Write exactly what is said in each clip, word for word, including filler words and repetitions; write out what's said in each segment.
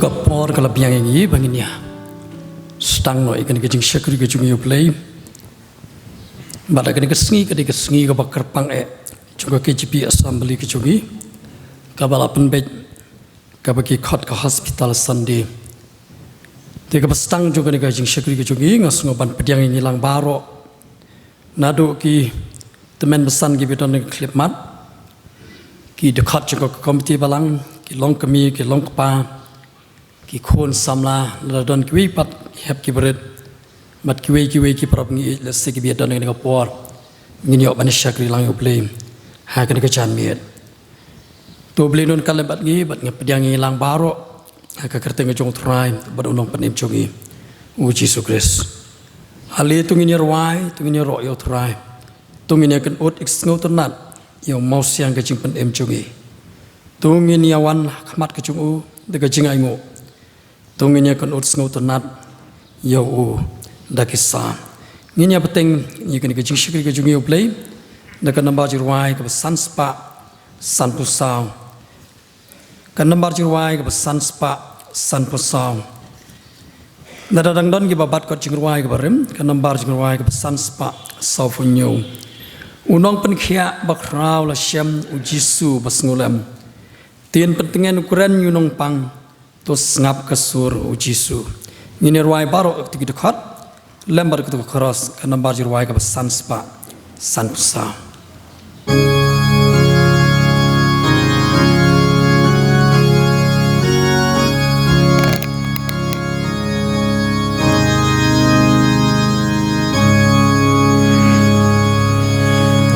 Ka por ka la biang ïa ngi ba ngin ïa sdang noh ïa kane ka jingshakri ka jong ngi ïa U Blei. Bad ha kane ka sngi ka dei ka sngi kaba kyrpang eh jong ka K J P Assembly ka jong ngi, kaba la pynbeit kaba ki khot ka Hospital Sunday. Te kaba sdang jong kane ka jingshakri ka jong ngi, nga sngew ban pdiang ïa ngi lang baroh, naduh ki tymmen basan kiba don ha ka khyllipmat, ki dkhot jong ka komiti balang, ki longkmie, ki longkpa, ki khun samla, lada don kiwei pat ki hep ki barit, bad kiwei kiwei ki paralok ngi ïeit lehse kiba ïadon ha kane ka por. Ngin ïoh ban shakri lang ïa U Blei ha kane ka janmiet. To U Blei un kyrkhu lem bad ngi, bad ngi pdiang ïa ngi lang baroh ha ka kyrteng ka jong U Trai bad U Nongpynim jong ngi, U Jisu Khrist. Ale to ngin ïa rwai, to ngin ïa roh ïa U Trai. To ngin ïa kynud ïa ka sngewtynnat ïa u mawsiang ka jingpynim jong ngi. To ngin ïa wan ha khmat ka jong u da ka jingainguh. To ngin ïa kynud sngewtynnat ïa u da ki salm. Ngin ïa bteng ïa kane ka jingshakri ka jong ngi ïa U Blei da ka nambar jingrwai kaba san spah sanphew saw. Ka nambar jingrwai kaba san spah sanphew saw. Lada dang don kiba bat kot jingrwai kaba rim, ka nambar jingrwai kaba san spah sawphew hynñiew. U nongpynkhiah bakhraw la shem, U Jisu ba sngewlem. Tien pyntngen u kren ïa u nongpang, to sngap ka sur U Jisu. Ngin ïa rwai baroh ïa kito ki dkhot lem bad kito ki koros, ka nambar jingrwai kaba san spah sanphew saw.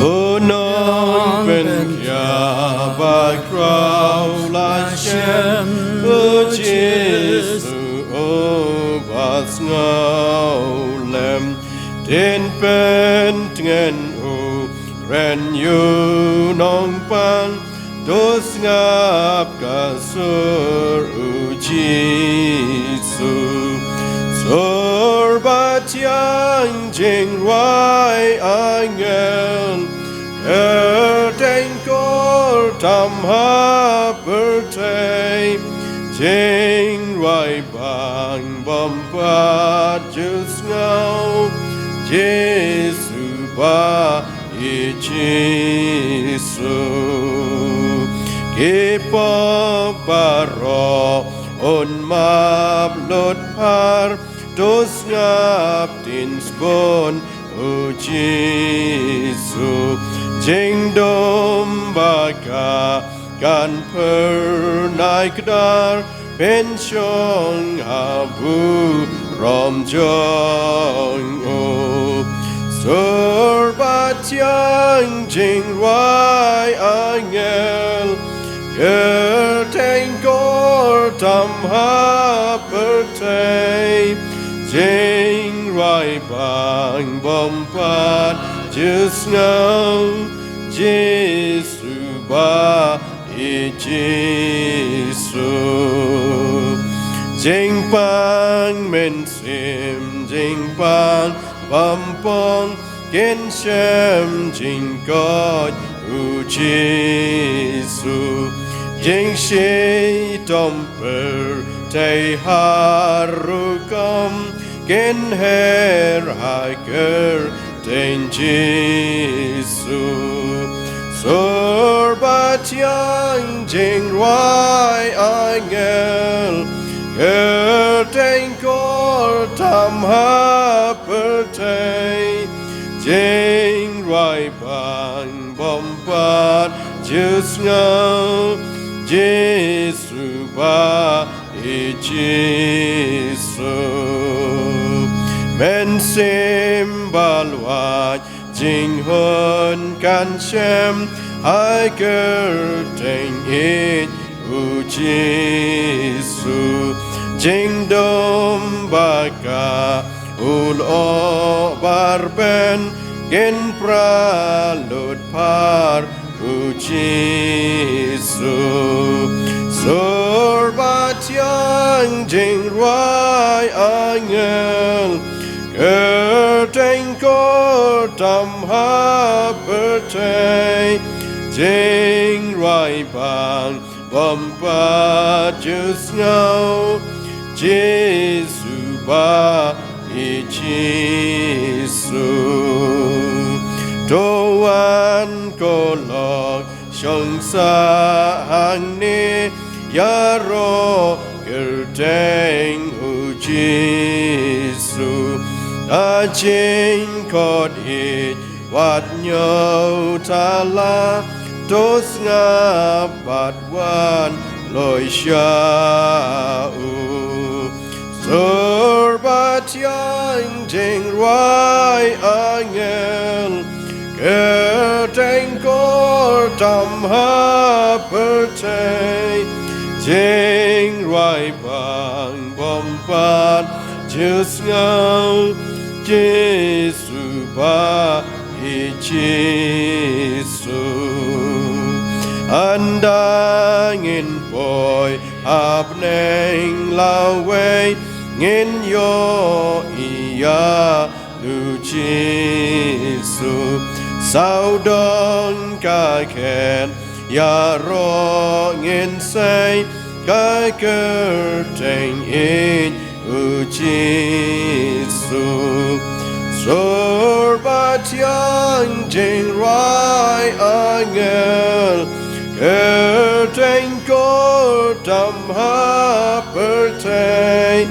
U nongpynkhiah bakhraw la shem, U Jisu uba sngewlem. Tien pyntngen u kren ïa u nongpang, to sngap ka sur U Jisu. Sur ba thiang, jingrwai angel, kyrteng kor tam ha pyrthei, jingrwai bang bym pat ju sngew, Jisu ba ïeit Jisu. Ki pop baroh un map lut phar, to sngap, tien sbun U Jisu. Jingdum ba ka kan phyrnai kdar, pynshong ha burom jong u. Sur ba thiang, jingrwai angel, kyrteng kor tam ha pyrthei, jingrwai bang bym pat ju sngew, Jisu ba ïeit Jisu. Jingpang mynsiem, jingpang bym pong, kin shem jingkoit U Jisu. Jingshitom pyrthei ha rukom, kin her ha kyr teng Jisu. Sur ba thiang, jingrwai angel, kyrteng kor tam ha pyrthei, jingrwai bang bym pat ju sngew, Jisu ba ïeit Jisu. Mynsiem ba lwait, jinghun kan shem ha kyrteng ïeit U Jisu. Jingdum ba ka u lyoh ba rben, kin pra lut phar U Jisu. Sur ba thiang, jingrwai angel, kyrteng kor tam ha pyrthei, jingrwai bang Bym pat ju sngew, Jisu ba i Jisu. To wan ko lok shong sah hangne, ïaroh kyrteng u Jisu. Ha jingkhot ïeit wat ñiew thala, to sngap bad wan loi sha u. Sur ba thiang, jingrwai angel, kyrteng kor tam ha pyrthei, jingrwai bang bym pat ju sngew, Jisu ba i Jisu. Ynda ngin poi ha bneng lawei, ngin ïohi ïa u Jisu. Sawdong ka khet ïaroh ngin sei, ka kyrteng ïeit u Jisu. Sur ba thiang, jingrwai angel, kyrteng kor tam ha pyrthei,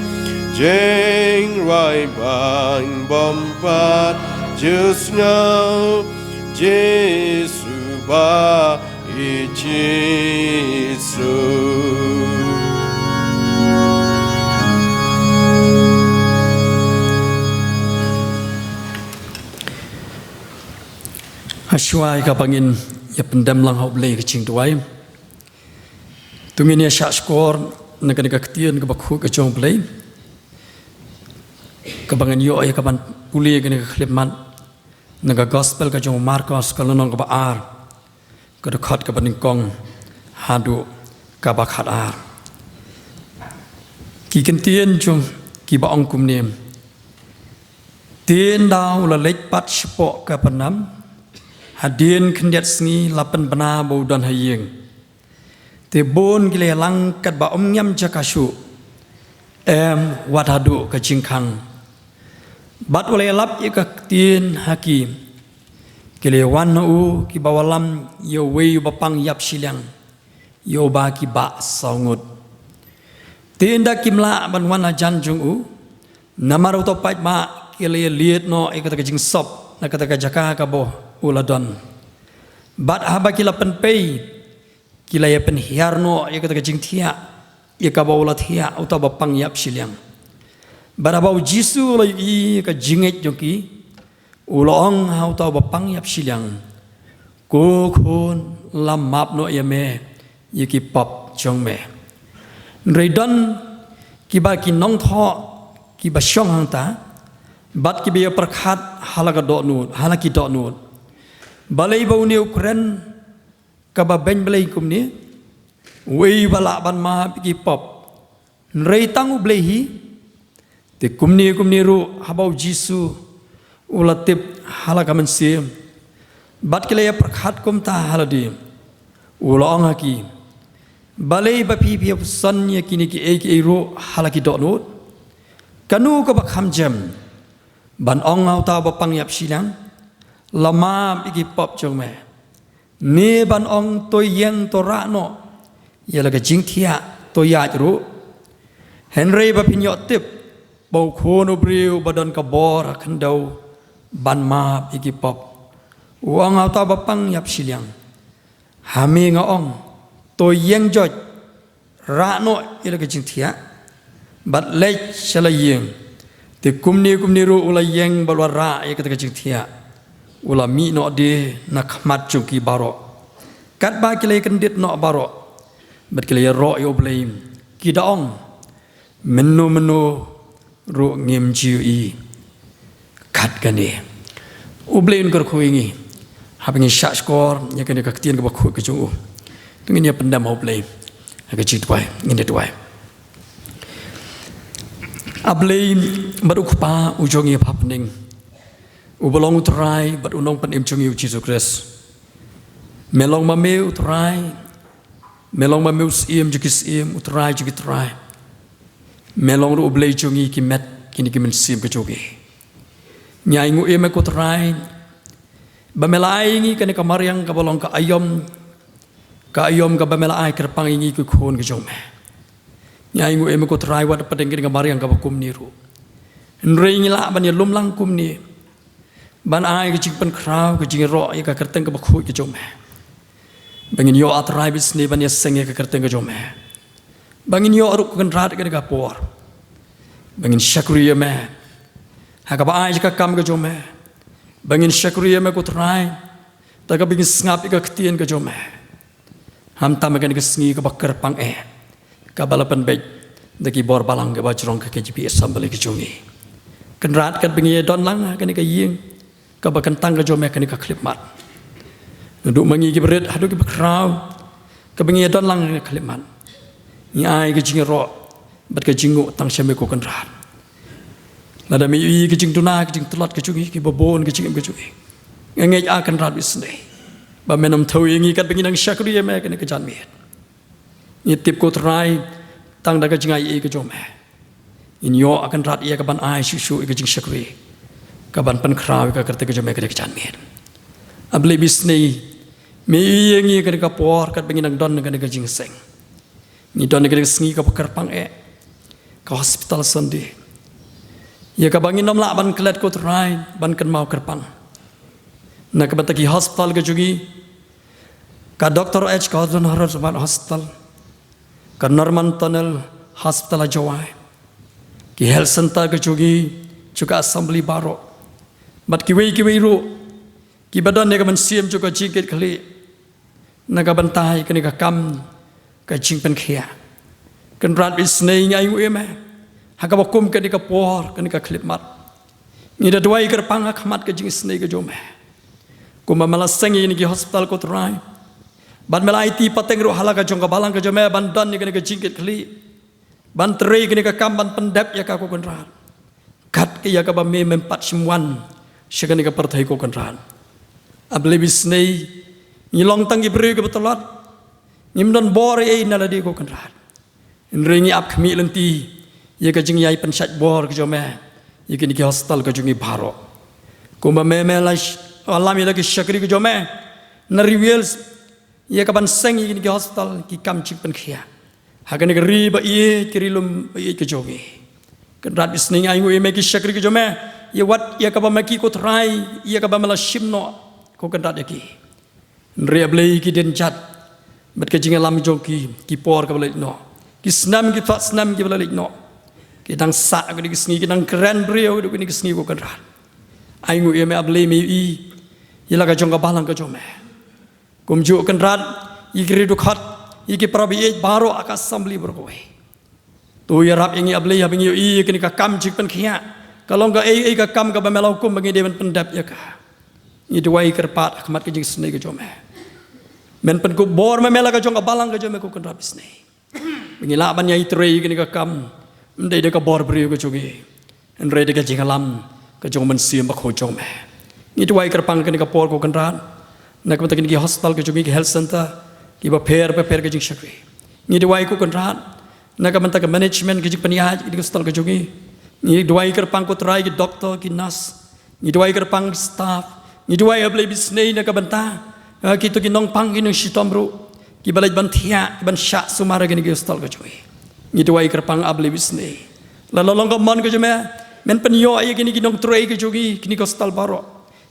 jingrwai bang bym pat ju sngew, Jisu ba i Jisu. Hashwa ïa kaba ngin ïa pyndem lang ha U Blei ka jingduwai, to ngin ïa shah shkor na kane ka ktien kaba khuid ka jong U Blei, kaba ngan ïoh ïa kaban pule kane ka khyllipmat na ka Gospel ka jong u Markos, ka lynnong kaba ar, ka dkhot kaba nyngkong haduh kaba khatar. Ki ktien jong ki ba ong kumne: Te ynda u la leit pat shapoh Kapernam, hadien khyndiat sngi la pynbna ba u don ha ïing. Te bun ki la ïalang katba ym ngiam jaka shuh, em, wat haduh ka jingkhang. Bad u la ïalap ïa ka ktien ha ki. Ki la ïawan ha u kiba wallam ïa uwei uba pang ïap shiliang, ïa uba ki bah saw ngut. Te ynda kim lah ban wan hajan jong u, namar uta u paidbah, ki la ïalied noh ïa kata ka jingsop na kata ka jaka kaba u la don. Bad haba ki la pynpei, ki la ïa pynhiar noh ïa kata ka jingthiah ïa kaba u la thiah uta uba pang ïap shiliang. Bad haba U Jisu u la ïohi ïa ka jingngeit jong ki, u la ong ha uta uba pang ïap shiliang: Ko khun, la map noh ïa me ïa ki pop jong me. Hynrei don kiba ki nongthoh kiba shong hangta bad kiba ïa pyrkhat ha la ka dohnud, ha la ki dohnud: Balei ba une u kren kaba beiñ Blei kumne? Uei ba lah ban map ïa ki pop, hynrei tang U Blei hi? Te kumne kumne ruh, haba U Jisu u la tip ha la ka mynsiem bad ki la ïa pyrkhat kumta ha lade, u la ong ha ki: Balei ba phi phi ïa puson ïa kine kiei kiei ruh ha la ki dohnud? Kano kaba kham jem, ban ong ha uta uba pang ïap shiliang: La map ïa ki pop jong me, ne ban ong: To ïeng, to rah noh ïa la ka jingthiah, to ïaid ruh? Hynrei ba phin ïoh tip ba U Khun u briew u ba don ka bor ha khyndew ban map ïa ki pop, u ong ha uta uba pang ïap shiliang: Ha me nga ong, to ïeng joit, rah noh ïa la ka jingthiah bad leit sha la ïing. Te kumne kumne ruh u la ïeng bad u la rah ïa kata ka jingthiah, u la mih noh de na khmat jong ki baroh. Katba ki la ïa kyndit noh baroh bad ki la ïaroh ïa U Blei, ki da ong: Mynno mynno ruh ngim ju ïohi kat kane. U Blei un kyrkhu ïa ngi haba ngin shah shkor ïa kane ka ktien kaba khuid ka jong u. To ngin ïa pyndem ha U Blei ha ka jingduwai, ngin ïa duwai. A Blei bad U Kpa u jong ngi ba ha bneng, uba long U Trai bad U Nongpynim jong ngi U Jisu Khrist. Me long ma me U Trai, Me long ma me u Syiem jong ki syiem, u Trai jong ki trai. Me long ruh u Blei jong ngi, ki met kine ki mynsiem ka jong ngi. Ngi ainguh ïa me ko Trai, ba me la ai ngi kane ka mariang kaba long ka aïom, ka aïom kaba me la ai kyrpang ïa ngi ki khun ka jong me. Ngi ainguh ïa me ko Trai wat hapdeng kane ka mariang kaba kumne ruh. Hynrei ngi lah ban ïalum lang kumne, ban ai ka jingpynkhraw, ka jingïaroh ïa ka kyrteng kaba khuid ka jong me. Ba ngin ïoh, ah Trai, bishni ban ïaseng ïa ka kyrteng ka jong me. Ba ngin ïoh ruh ko Kynrad ïa kane ka por, ba ngin shakri ïa me ha kaba ai ka kam ka jong me. Ba ngin shakri ïa me ko Trai, da kaba ngin sngap ïa ka ktien ka jong me. Khamtam ha kane ka sngi kaba kyrpang eh, kaba la pynbeit da ki bor balang kiba jrong ka K J P Assembly ka jong ngi. Kynrad, katba ngi ïadon lang ha kane ka ïing kaba kyntang ka jong me, kane ka khyllipmat, naduh ma ngi kiba rit haduh kiba khraw, kaba ngi ïadon lang ha kane ka khyllipmat, ngi ai ka jingïaroh bad ka jingnguh tang sha me ko Kynrad. Lada me ïohi ka jingduna, ka jingtlot ka jong ngi, kiba bun ka jingim ka jong ngi, nga ngeit, ah Kynrad, bishni ba men ym thew ïa ngi katba ngi nang shakri ïa me ha kane ka janmiet. Ngi tip ko Trai, tang da ka jingaiei ka jong me, ngin ïoh, ah Kynrad, ïa kaban ai shuh shuh ïa ka jingshakri, kaban pynkhraw ïa ka kyrteng ka jong me ha kane ka janmiet. Ah Blei bishni, me ïohi ïa ngi ha kane ka por katba ngi nang don ha kane ka jingseng. Ngi don ha kane ka sngi kaba kyrpang eh, ka Hospital Sunday, ïa kaba ngin ym lah ban klet ko Trai ban kynmaw kyrpang. Na ka bynta ki hospital ka jong ngi, ka Doctor H Gordon Rosmart Hospital, ka Norman Tunnel Hospital ha Jowai, ki health centre ka jong ngi jong ka Assembly baroh, bad kiwei kiwei ruh kiba don ïa ka mynsiem jong ka jingkitkhlieh na ka bynta ïa kane ka kam ka jingpynkhiah. Kynrad bishni, ngi ainguh ïa me ha kaba kum kane ka por, kane ka khyllipmat. Ngi da duwai kyrpang ha khmat ka jingisynei ka jong me, kumba me la seng ïa kine ki hospital ko Trai, bad me la aiti pateng ruh ha la ka jong ka balang ka jong me ban don ïa kane ka jingkitkhlieh, ban trei kane ka kam ban pyndep ïa ka ko Kynrad, kat ïa kaba me mem pat shym wan sha kane ka pyrthei ko Kynrad. Ah Blei bishni, ngi long tang ki briew kiba tlot, ngim don bor ei ei na lade ko Kynrad. Hynrei ngi ap khmih lynti ïa ka jingïai pynshait bor ka jong me ïa kine ki hospital ka jong ngi baroh. Kumba me, me la sh-, lam ïa la ki shakri ka jong me na Ri Wales, ïa kaban seng ïa kine ki hospital, ki kam jingpynkhiah ha kane ka ri ba ïeit, ka ri lum ba ïeit ka jong ngi. Kynrad bishni, ngi ainguh ïa me ki shakri ka jong me, ïa wat ïa kaba me ki ko Trai, ïa kaba me la shim noh ko Kynrad ïa ki. Hynrei ah Blei, ki dienjat bad ka jingïalam jong ki, ki por kaba la leit noh, ki snem, ki thok snem kiba la leit noh, ki dang sah ha kine ki sngi, ki dang kren briew ha kine ki sngi ko Kynrad. Ainguh ïa me ah Blei, me ïohi ïa la ka jong ka balang ka jong me. Kumjuh Kynrad, ïa ki riewdukot, ïa ki para baieit baroh ha ka Assembly baroh kawei. To ïarap ïa ngi ah Blei, haba ngi ïohi ïa kane ka kam jingpynkhiah, ka long kaei kaei ka kam kaba me la hukum ba ngi dei ban pyndep ïa ka. Ngi duwai kyrpad ha khmat ka jingisynei ka jong me, men pynkup bor ma me la ka jong ka balang ka jong me ko Kynrad bishni, ba ngi lah ban ïai trei ïa kane ka kam, ym dei da ka bor briew ka jong ngi, hynrei da ka jingïalam ka jong u Mynsiem Bakhuid jong me. Ngi duwai kyrpang ha kane ka por ko Kynrad na ka bynta kine ki hospital ka jong ngi, ki health centre, kiba pher bapher ka jingshakri. Ngi duwai ko Kynrad na ka bynta ka management ka jingpynïaid kine ki hospital ka jong ngi. Ngi duwai kyrpang ko Trai ki doktor, ki nurse. Ngi duwai kyrpang ki staff. Ngi duwai ah Blei bishni na ka bynta, eh, kito ki nongpang, ki nongshitom ruh, kiba leit ban thiah, ban shah sumar ha kine ki hospital ka jong ngi. Ngi duwai kyrpang ah Blei bishni, la long ka mon ka jong me, men pynïoh ïa kine ki nongtrei ka jong ngi, kine ki hospital baroh,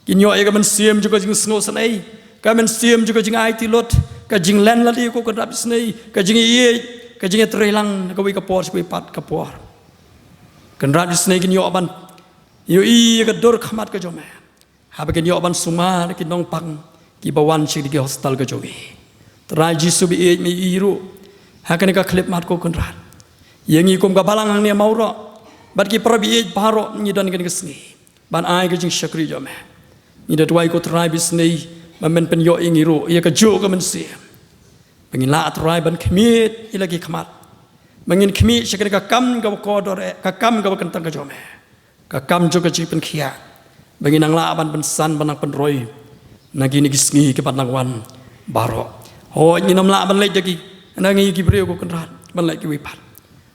kin ïoh ïa ka mynsiem jong ka jingsngewsynei, ka mynsiem jong ka jingaiti lut, ka jinglen lade ko Kynrad bishni, ka jingïeit, ka jingïatreilang na kawei ka por sha kawei pat ka por. Kynrad bishni, kin ïoh ban ïohi ïa ka dur khmat ka jong me haba kin ïoh ban sumar ki nongpang kiba wan sha kine ki hospital ka jong ngi. Trai Jisu baieit, me ïohi ruh ha kane ka khyllipmat ko Kynrad, ïa ngi kum ka balang hangne ha Mawroh bad ki para baieit baroh, ngi don kane ka sngi ban ai ka jingshakri jong me. Ngi da duwai ko Trai bishni ba men pynïoh ïa ngi ruh ïa kajuh ka mynsiem, ba ngin lah Trai ban khmih ïa la ki khmat, ba ngin khmih sha kane ka kam kaba kordor eh, ka kam kaba kyntang ka jong me, ka kam jong ka jingpynkhiah, ba ngin nang lah ban pynsan, ban nang pynroi na kine ki sngi kiban nang wan baroh. Hooid, ngin ym lah ban leit da ki Hynrei ngi ki briew ko Kynrad ban leh kiwei pat.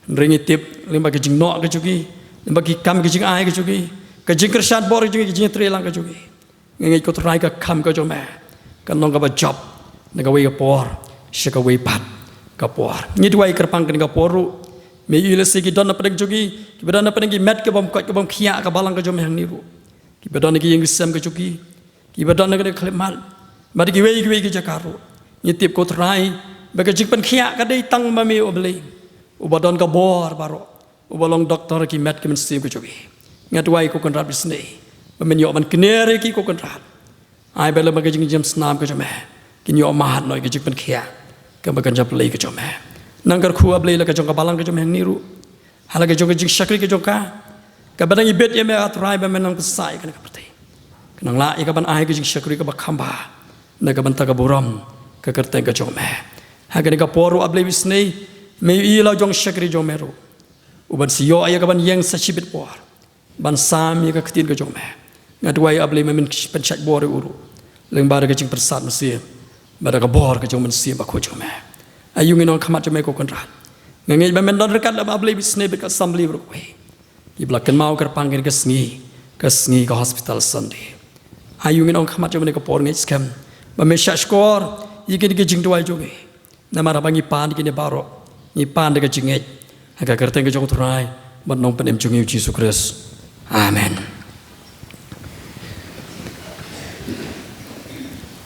Hynrei ngi tip lyngba ki jingnoh ka jong ki, lyngba ki kam ki jingai ka jong ki, ka jingkyrshan bor ka jong ki, ka jingtreilang ka jong ki. Nga ngeit ko Trai ka kam ka jong me kan long kaba jop na kawei ka por sha kawei pat ka por. Ngi duwai kyrpang kane ka por ruh, me ïohi lehse ki don na pdeng jong ki, kiba don na pdeng ki met ki bym koit ki bym khiah ka balang ka jong me hangne ruh, kiba don na ki ïing ki sem ka jong ki, kiba don na kane ka khyllipmat bad kiwei kiwei ki jaka ruh. Ngi tip ko Trai ba ka jingpynkhiah ka dei tang ma me, U Blei uba don ka bor baroh, uba long doktor ki met ki mynsiem ka jong ki. Nga duwai ko Kynrad ba isynei ba men ïoh ban kner ïa ki ko Kynrad. Ai ba lem bad ka jingjemsnam ka jong me kin ïoh mad noh ïa ka jingpynkhiah kaba kynja pyrthei ka jong me. Nang kyrkhu, A Blei, la ka jong ka balang ka jong me hangne ruh, ha la ka jong ka jingshakri ka jong ka, kaba nang ibit ïa me, A Trai, ba men nang pynsah ïa kane ka pyrthei, ka nang lah ïa ka ban ai ka jingshakri kaba kham bha na ka bynta ka burom ka kyrteng ka jong me. Ha kane ka por ruh, A Blei, ba isynei me ïohi la u jong shakri jong me ruh, uban sa ïoh ïa ka ban ïeng sa shibit por ban sam ïa ka ktien ka jong me. Nga duwai, A Blei, ba men pynshait bor ïa u ruh lyngba da ka jingpyrsad mynsiem bad da ka bor ka jong u Mynsiem Bakhuid jong me. Aïu ngin ong khmat jong me ko Kynrad. Nga ngeit ba men don ryngkat lem, A Blei, ba isynei bad ka assembly baroh kawei, kiba la kynmaw kyrpang kane ka sngi, ka sngi ka Hospital Sunday. Aïu ngin ong khmat jong me ha kane ka por, ngeit skhem ba me shahshkor ïa kine ki jingduwai jong ngi. Namar haba ngi pan ïa kine baroh, ngi pan da ka jingngeit ha ka kyrteng ka jong u Trai bad Nongpynim jong ngi, U Jisu Khrist. Amen.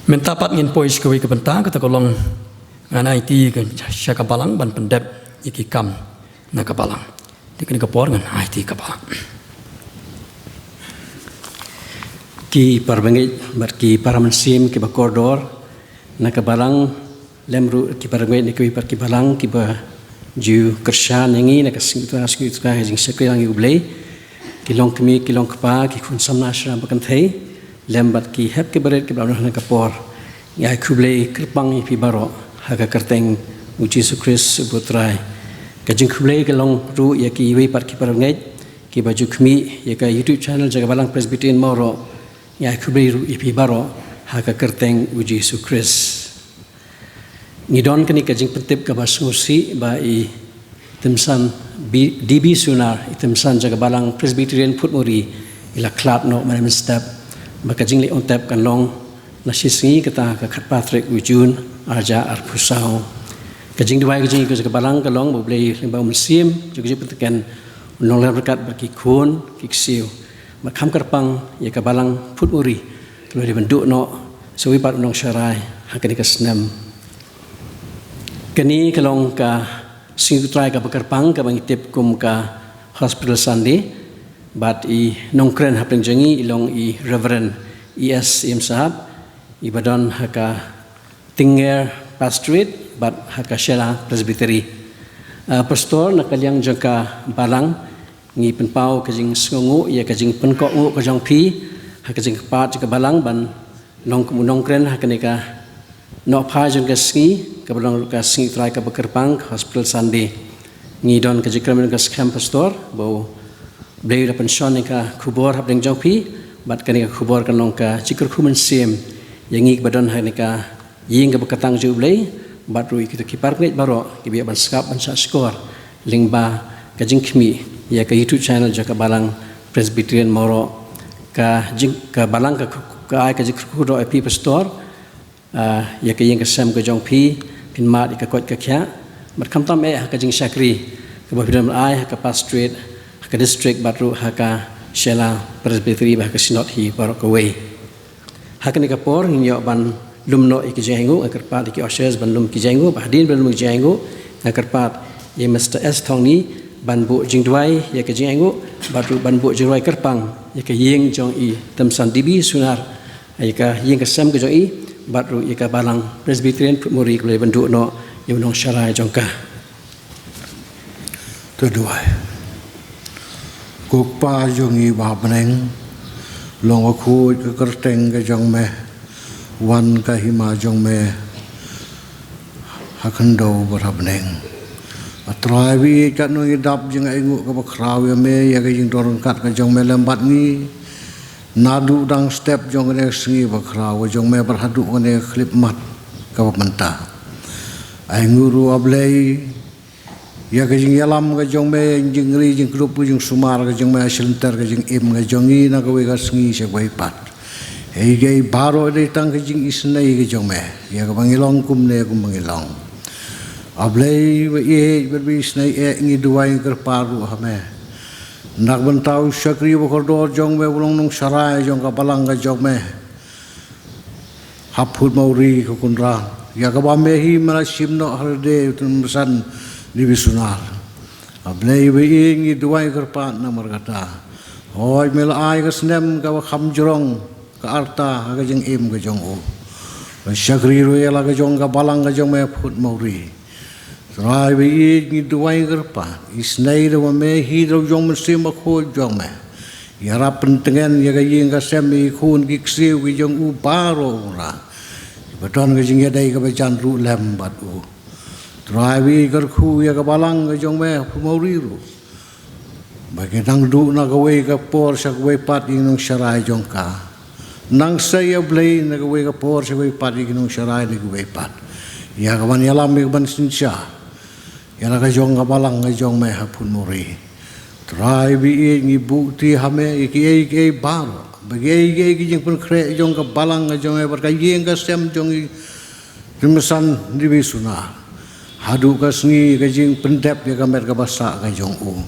Mynta pat ngin poi sha kawei ka bynta, kata ka long ngan aiti ka sha ka balang ban pyndep ïa ki kam na ka balang. Te kane ka por ngan aiti ka balang. Ki para bangeit bad ki para mynsiem kiba kordor na ka balang, lem ruh ki para bangeit na kiwei pat ki balang kiba ju kyrshan ïa ngi na ka sngi Trai, sngi Trai ha jingshakri lang ïa U Blei, ki long kmie, ki long kpa, ki khun samla shaphang ba kynthei, lem bad ki hep ki barit kiba la don ha kane ka por. Ngi ai khublei kyrpang ïa phi baroh ha ka kyrteng U Jisu Khrist uba U Trai. Ka jingkhublei ka long ruh ïa kiwei pat ki para bangeit kiba ju khmih ïa ka YouTube channel jong ka Balang Presbyterian Mawroh. Ngi ai khublei ruh ïa phi baroh ha ka kyrteng U Jisu Khrist. Ngi don kane ka jingpyntip kaba sngewsih ba i Tymsan B-, D B Sunar, i Tymsan jong ka Balang Presbyterian Phutmuri, i la khlad noh mynstep, ba ka jingleh ongtep kan long na shisngi, kata ka khatphra tarik u Jun, arhajar arphew saw. Ka jingduwai ka jong ngi ka jong ka balang ka long ba U Blei lyngba u Mynsiem jong ka jingpyntreikam un long ryngkat bad ki khun ki ksiew, bad kham kyrpang ïa ka Balang Phutmuri, ka la dei ban duh noh sa wei pat u nongsharai ha kane ka snem. Kane ka long ka Sngi U Trai kaba kyrpang kaba ngi tip kum ka Hospital Sunday, bad i nongkren hapdeng jong ngi i long i Reverend E S Im Sahab, iba don ha ka Tyngger Pastorate bad ha ka Shella Presbytery. Ah, Pastor, na ka liang jong ka balang, ngi pynpaw ka jingsngewnguh ïa ka jingpynkohnguh ka jong phi ha ka jingkyrpad jong ka balang ban long kum u nongkren ha kane ka nohphai jong ka sngi, kaba long ruh ka Sngi U Trai kaba kyrpang, ka Hospital Sunday. Ngi don ka jingkyrmen ka skhem, Pastor, ba U Blei u la pynshong ïa ka khubor hapdeng jong phi, bad kane ka khubor kan long ka jingkyrkhu mynsiem ïa ngi kiba don ha kane ka ïing kaba kyrteng jong U Blei, bad ruh ïa kita ki para bangeit baroh kiba ïa ban sngap ban shahshkor lyngba ka jingkhmih ïa ka YouTube channel jong ka Balang Presbyterian Mawroh. Ka jing, ka balang ka, ka ai ka jingkyrkhu doh ïa phi, Pastor, ah, ïa ka ïing ka sem ka jong phi, phin mad ïa ka koit ka khiah, bad khamtam eh ha ka jingshakri kaba phi don ai ha ka pastorate, ha ka district, bad ruh ha ka Shella Presbytery bad ha ka synod hi baroh kawei. Ha kane ka por ngin ïoh ban lum noh ïa ki jingaiñguh, nga kyrpad ïa ki ushers ban lum ki jingaiñguh, bad hadien ba lum ki jingaiñguh, nga kyrpad ïa Mister S Thongni ban buh jingduwai ïa ki jingaiñguh, bad ruh ban buh jingduwai kyrpang ïa ka ïing jong i Tymsan D B Sunar, ïa ka ïing ka sem ka jong i, bad ruh ïa ka Balang Presbyterian Phutmuri, ka Blei ban duh noh ïa u nongsharai jong ka. To duwai. Ko Kpa jong ngi ba ha bneng, long bakhuid ka kyrteng ka jong me, wan ka hima jong me ha khyndew bad ha bneng. A Trai, ba ïeit katno ngi dap jingaiñguh kaba khraw ïa me, ïa ka jingdon ryngkat ka jong me lem bad ngi, naduh dang step jong kane ka sngi bakhraw ka jong me bad haduh kane ka khyllipmat kaba mynta. Ai nguh ruh, A Blei, ïa ka jingïalam ka jong me, jingri jingkdup ka jingsumar ka jong me, ha shilynter ka jingim ka jong ngi na kawei ka sngi sha kawei pat. Ei ei baroh dei tang ka jingisynei ka jong me, ïa kaba ngi long kumne kumba ngi long. A Blei ba ïeit bad ba isynei eh, ngi duwai ngi kyrpad ruh ha me na ka bynta u shakri ba kordor jong me, ba long nongsharai jong ka balang ka jong me ha Phutmawri ko Kynrad, ïa kaba me hi me la shim noh ha lade u Tymmen Basan Dewi Sunar. A Blei ba ïeit, ngi duwai kyrpad namar kata. Hooid, me la ai ka snem kaba kham jrong, ka arta ha ka jingim ka jong u, ban shakri ruh ïa la ka jong ka balang ka jong me Phutmawri. Trai ba ïeit, ngi duwai kyrpad, isynei da ba me hi da la ka jong u Mynsiem Bakhuid jong me, ïarap pyntngen ïa ka ïing ka sem, ïa ki khun ki ksiew ki jong u baroh Kynrad, kiba don ka jingïadei kaba jan ruh lem bad u. Trai ba ïeit, kyrkhu ïa ka balang ka jong me Phutmawri ruh, ba ki nang duh na kawei ka por sha kawei pat ïa ki nongsharai jong ka, nang sei, A Blei, na kawei ka por sha kawei pat ïa ki nongsharai da kiwei pat, ïa ka ban ïalam, ïa ka ban synshar ïa la ka jong ka balang ka jong me ha Phutmawri. Trai ba ïeit, ngi buh kti ha me ïa kiei kiei baroh, ba kiei kiei ki jingpynkhreh jong ka balang ka jong me bad ka ïing ka sem jong i Tymmen Basan Dewi Sunar, haduh ka sngi ka jingpyndep ïa ka met ka basa ka jong u.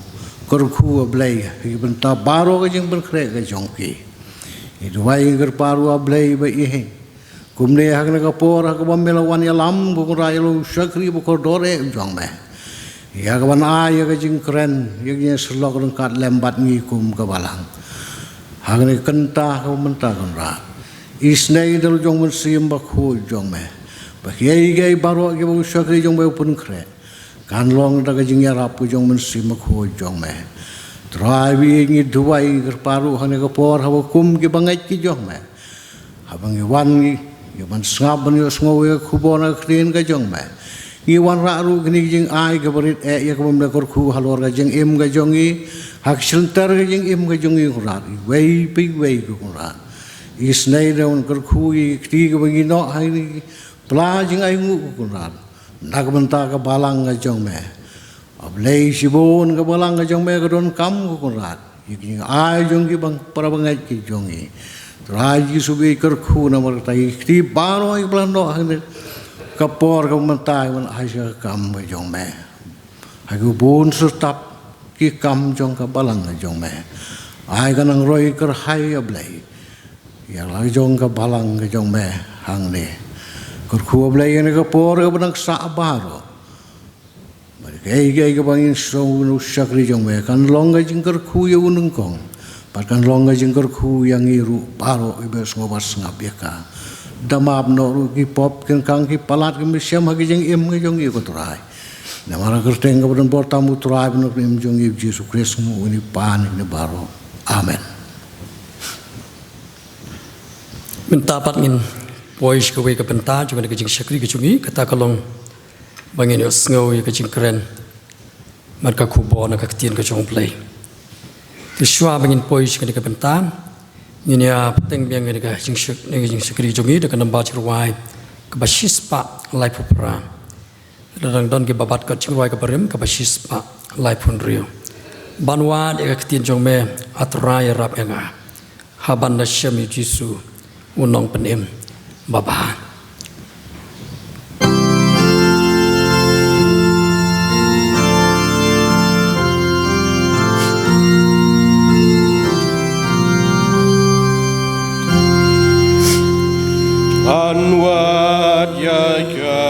Kyrkhu, A Blei, ha ki bynta baroh ka jingpynkhreh ka jong ki. Ngi duwai ngi kyrpad ruh, A Blei ba ïeit, kumne ha kane ka por ha kaba me la wan ïalam ko Kynrad ïa la u shakri ba kordor eh u jong me, ïa ka ban ai ïa ka jingkren, ïa ka jingsyllok ryngkat lem bad ngi kum ka balang. Ha kane ka kynta kaba mynta Kynrad, isynei da la ka jong u Mynsiem Bakhuid jong me, ba kiei kiei baroh kiba u shakri jong me u pynkhreh, kan long da ka jingïarap ka jong u Mynsiem Bakhuid jong me. Trai ba ïeit, ngi duwai ngi kyrpad ruh ha kane ka por haba kum ki bangeit ki jong me, haba ngi wan ngi, ngi ban sngap ban ïohsngew ïa ka khubor na ka ktien ka jong me, ngi wanrah ruh kine ki jingai kiba rit eh ïa kaba me la kyrkhu halor ka jingim ka jong ngi, ha ka shynter ka jingim ka jong ngi ko Kynrad, iwei pa iwei ko Kynrad. Isynei da ban kyrkhu ïa ki kti kiba ngi noh ha kine ki pla jingainguh ko Kynrad, na ka bynta ka balang ka jong me. A Blei, shibun ka balang ka jong me ka donkam ko Kynrad ïa ki jingai jong ki bang, para bangeit ki jong ngi. Trai Jisu, ba ïeit, kyrkhu namar kata ïa ki kti baroh kiba la noh ha kane ka por kaba mynta, ïa ban ai sha ka kam ka jong me, ha ki bun syrtap ki kam jong ka balang ka jong me. Ai ka nang roi kyrhai, A Blei, ïa la ka jong ka balang ka jong me hangne. Kyrkhu, A Blei, ïa kane ka por kaba dang sah baroh, bad kaei kaei kaba ngin sngew na u shakri jong me kan long ka jingkyrkhu ïa u nyngkong, bad kan long ka jingkyrkhu ïa ngi ruh baroh kiba ïohsngew bad sngap ïa ka. Da map noh ruh ki pop, ki ryngkang, ki palat, ki mynsiem ha ka jingim ka jong ngi ko Trai. Namar ka kyrteng kaba donbor tam u Trai bad u Nongpynim jong ngi Jisu Khrist, ngi ong ïa kane baroh. Amen. Mynta pat ngin poi sha kawei ka bynta jong kane ka jingshakri ka jong ngi, kata ka long ba ngin ïohsngew ïa ka jingkren bad ka khubor na ka ktien ka jong U Blei. Te shuwa ba ngin poi sha kane ka bynta, ngin ïa bteng biang ïa kane ka jingshak-, kane ka jingshakri jong ngi da ka namba jingrwai kaba shispah laiphew phra. Lada dang don kiba bat kot, jingrwai kaba rim kaba shispah laiphew hynriew. Ban wad ïa ka ktien jong me, A Trai, ïarap ïa nga. Haba nda shem ïa U Jisu U Nongpynim babha. Ban wad ïa ka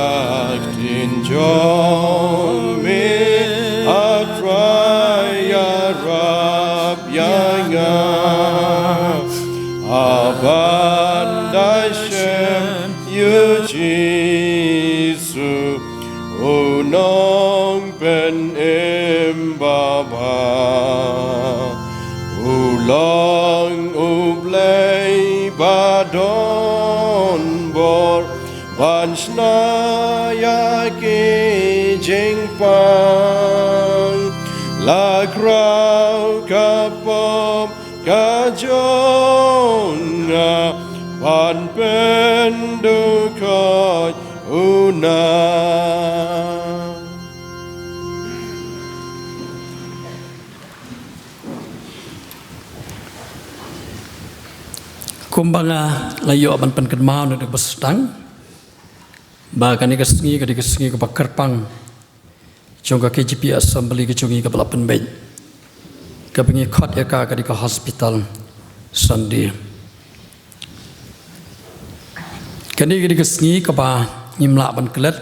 ktien jong me, A Trai, ïarap ïa nga. Haba nda shem ïa U Jisu U Nongpynim babha. U long U Blei ba donbor ban shna ïa ki jingpang. La khraw ka pop ka jong nga, ban pyndukot u na. Kumba nga la ïoh ban pynkynmaw naduh ba sdang, ba kane ka sngi ka dei ka sngi kaba kyrpang jong ka K J P Assembly ka jong ngi kaba la pynbeit, kaba ngi khot ïa ka ka dei ka Hospital Sunday. Kane ka dei ka sngi kaba ngim lah ban klet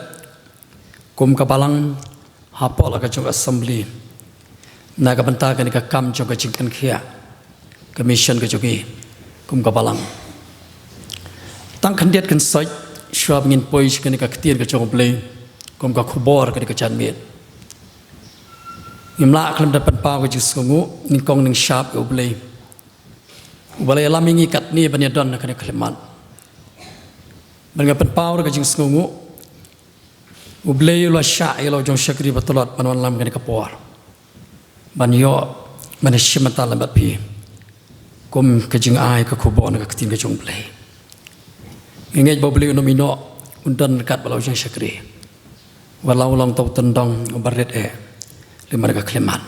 kum ka Balang hapoh la ka jong ka Assembly na ka bynta kane ka kam jong ka jingpynkhiah ka mission ka jong ngi kum ka Balang. Tang khyndiat khynsoit shuwa ba ngin poi sha kane ka ktien ka jong U Blei kum ka khubor ka dei ka janmiet, ngim lah khlem da pynpaw ka jingsngewnguh nyngkong nyngshap ïa U Blei uba la ïalam ïa ngi katne ban ïadon ha kane ka khyllipmat. Ban nga pynpaw ruh ka jingsngewnguh, U Blei u la shah ïa la u jong shakri ba tlot ban wanlam kane ka por ban ïoh ban ïashim bynta lem bad phi kum ka jingai ka khubor na ka ktien ka jong U Blei. Ngi ngeit ba U Blei un ym ïehnoh, un don ryngkat bad la u jong shakri, wat la u long uta u tyndong uba rit eh lem bad ka khyllipmat.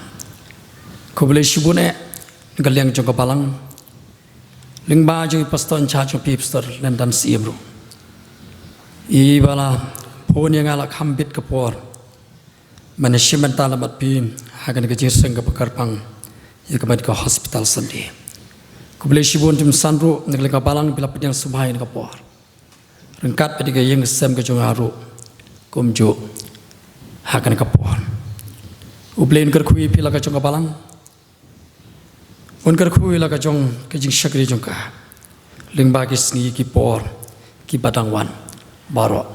Khublei shibun eh na ka liang jong ka Balang, lyngba jong i Pastor in charge jong phi, Pastor Lyndon Syiem ruh, iba la phone ïa nga la kham bit ka por ban ïashim bynta lem bad phi ha kane ka jingïaseng kaba kyrpang ïa kaba dei ka Hospital Sunday. Khublei shibun jingmut ruh na ka liang ka Balang, phi la pdiang sngewbha ïa kane ka por ryngkat bad ïa ka ïing ka sem ka jong nga ruh kumjuh ha kane ka por. U Blei un kyrkhu ïa phi la ka jong ka Balang, un kyrkhu ïa la ka jong ka jingshakri jong ka lyngba ki sngi ki por kiba dang wan baroh.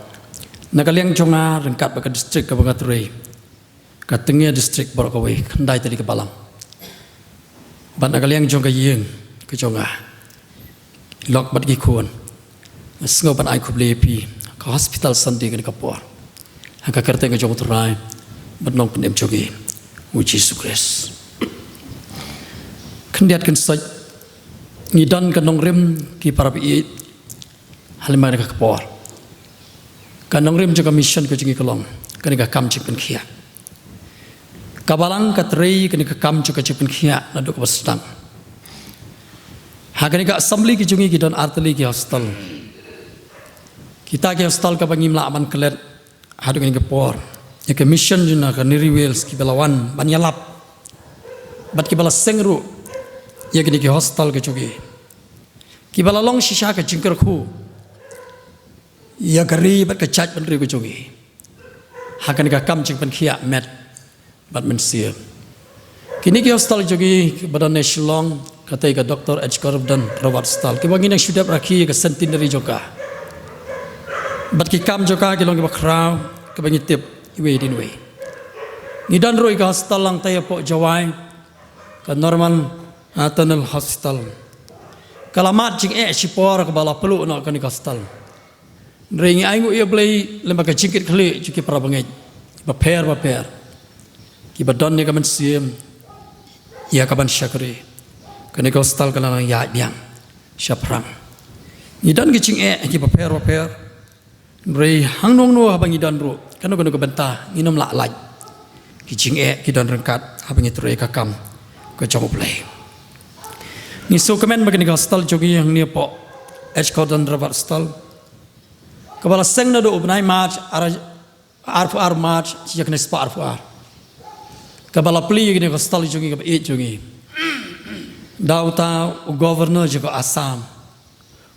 Na ka liang jong nga ryngkat bad ka district kaba nga trei, ka Tyngeh District baroh kawei, khyndai tylli ki Balang, bad na ka liang jong ka ïing ka jong nga, lok bad ki khun, nga sngew ban ai khublei ïa phi ha ka Hospital Sunday kane ka por ha ka kyrteng ka jong U Trai bad Nongpynim jong ngi U Jisu Khrist. Khyndiat khynsoit, ngi don ka nongrim ki para baieit ha lem bad kane ka por. Ka nongrim jong ka mission ka jong ngi ka long kane ka kam jingpynkhiah. Ka Balang ka trei kane ka kam jong ka jingpynkhiah naduh kaba sdang. Ha kane ka Assembly ka jong ngi ki don ar tylli ki hostel. Kita ki hostel kaba ngim lah ban klet haduh kane ka por ïa ka mission jong nga, ka Nari Wales kiba la wan ban ïalap bad kiba la seng ruh ïa kine ki hostel ka jong ngi, kiba la long shisha ka jingkyrkhu ïa ka ri bad ka jaitbynriew ka jong ngi ha kane ka kam jingpynkhiah met bad mynsiem. Kine ki hostel jong ngi kiba don na Shillong, kata ka Doctor H Gordon Roberts Hospital, kiba ngi nang shu dep rakhe ïa ka centenary jong ka, bad ki kam jong ka ki long kiba khraw, kiba ngi tip iwei din iwei. Ngi don ruh ïa ka hostel lang tei hapoh Jowai, ka Norman, ah, Tunnel Hospital. Ka la mad jingeh shipor kaba la pluh noh kane ka hostel. Hynrei ngi ainguh ïa U Blei lem bad ka jingkitkhlieh jong ki para bangeit bapher bapher kiba don ïa ka mynsiem ïa ka ban shakri, kane ka hostel ka la nang ïaid biang shaphrang. Ngi don ki jingeh kiba pher bapher, hynrei hangno hangno haba ngi don ruh, kano kano ka bynta, ngin ym lah lait. Ki jingeh ki don ryngkat haba ngi trei ka kam ka jong U Blei. Ngi sngewkmen ba kane ka hostel jong ngi hangne hapoh H Gordon Roberts Hospital, kaba la seng naduh u bnai March, ar, arphew ar March, shi hajar khyndai spah arphew ar, kaba la plie ïa kane ka hostel jong ngi kaba ïeit jong ngi da uta u Governor jong ka Assam,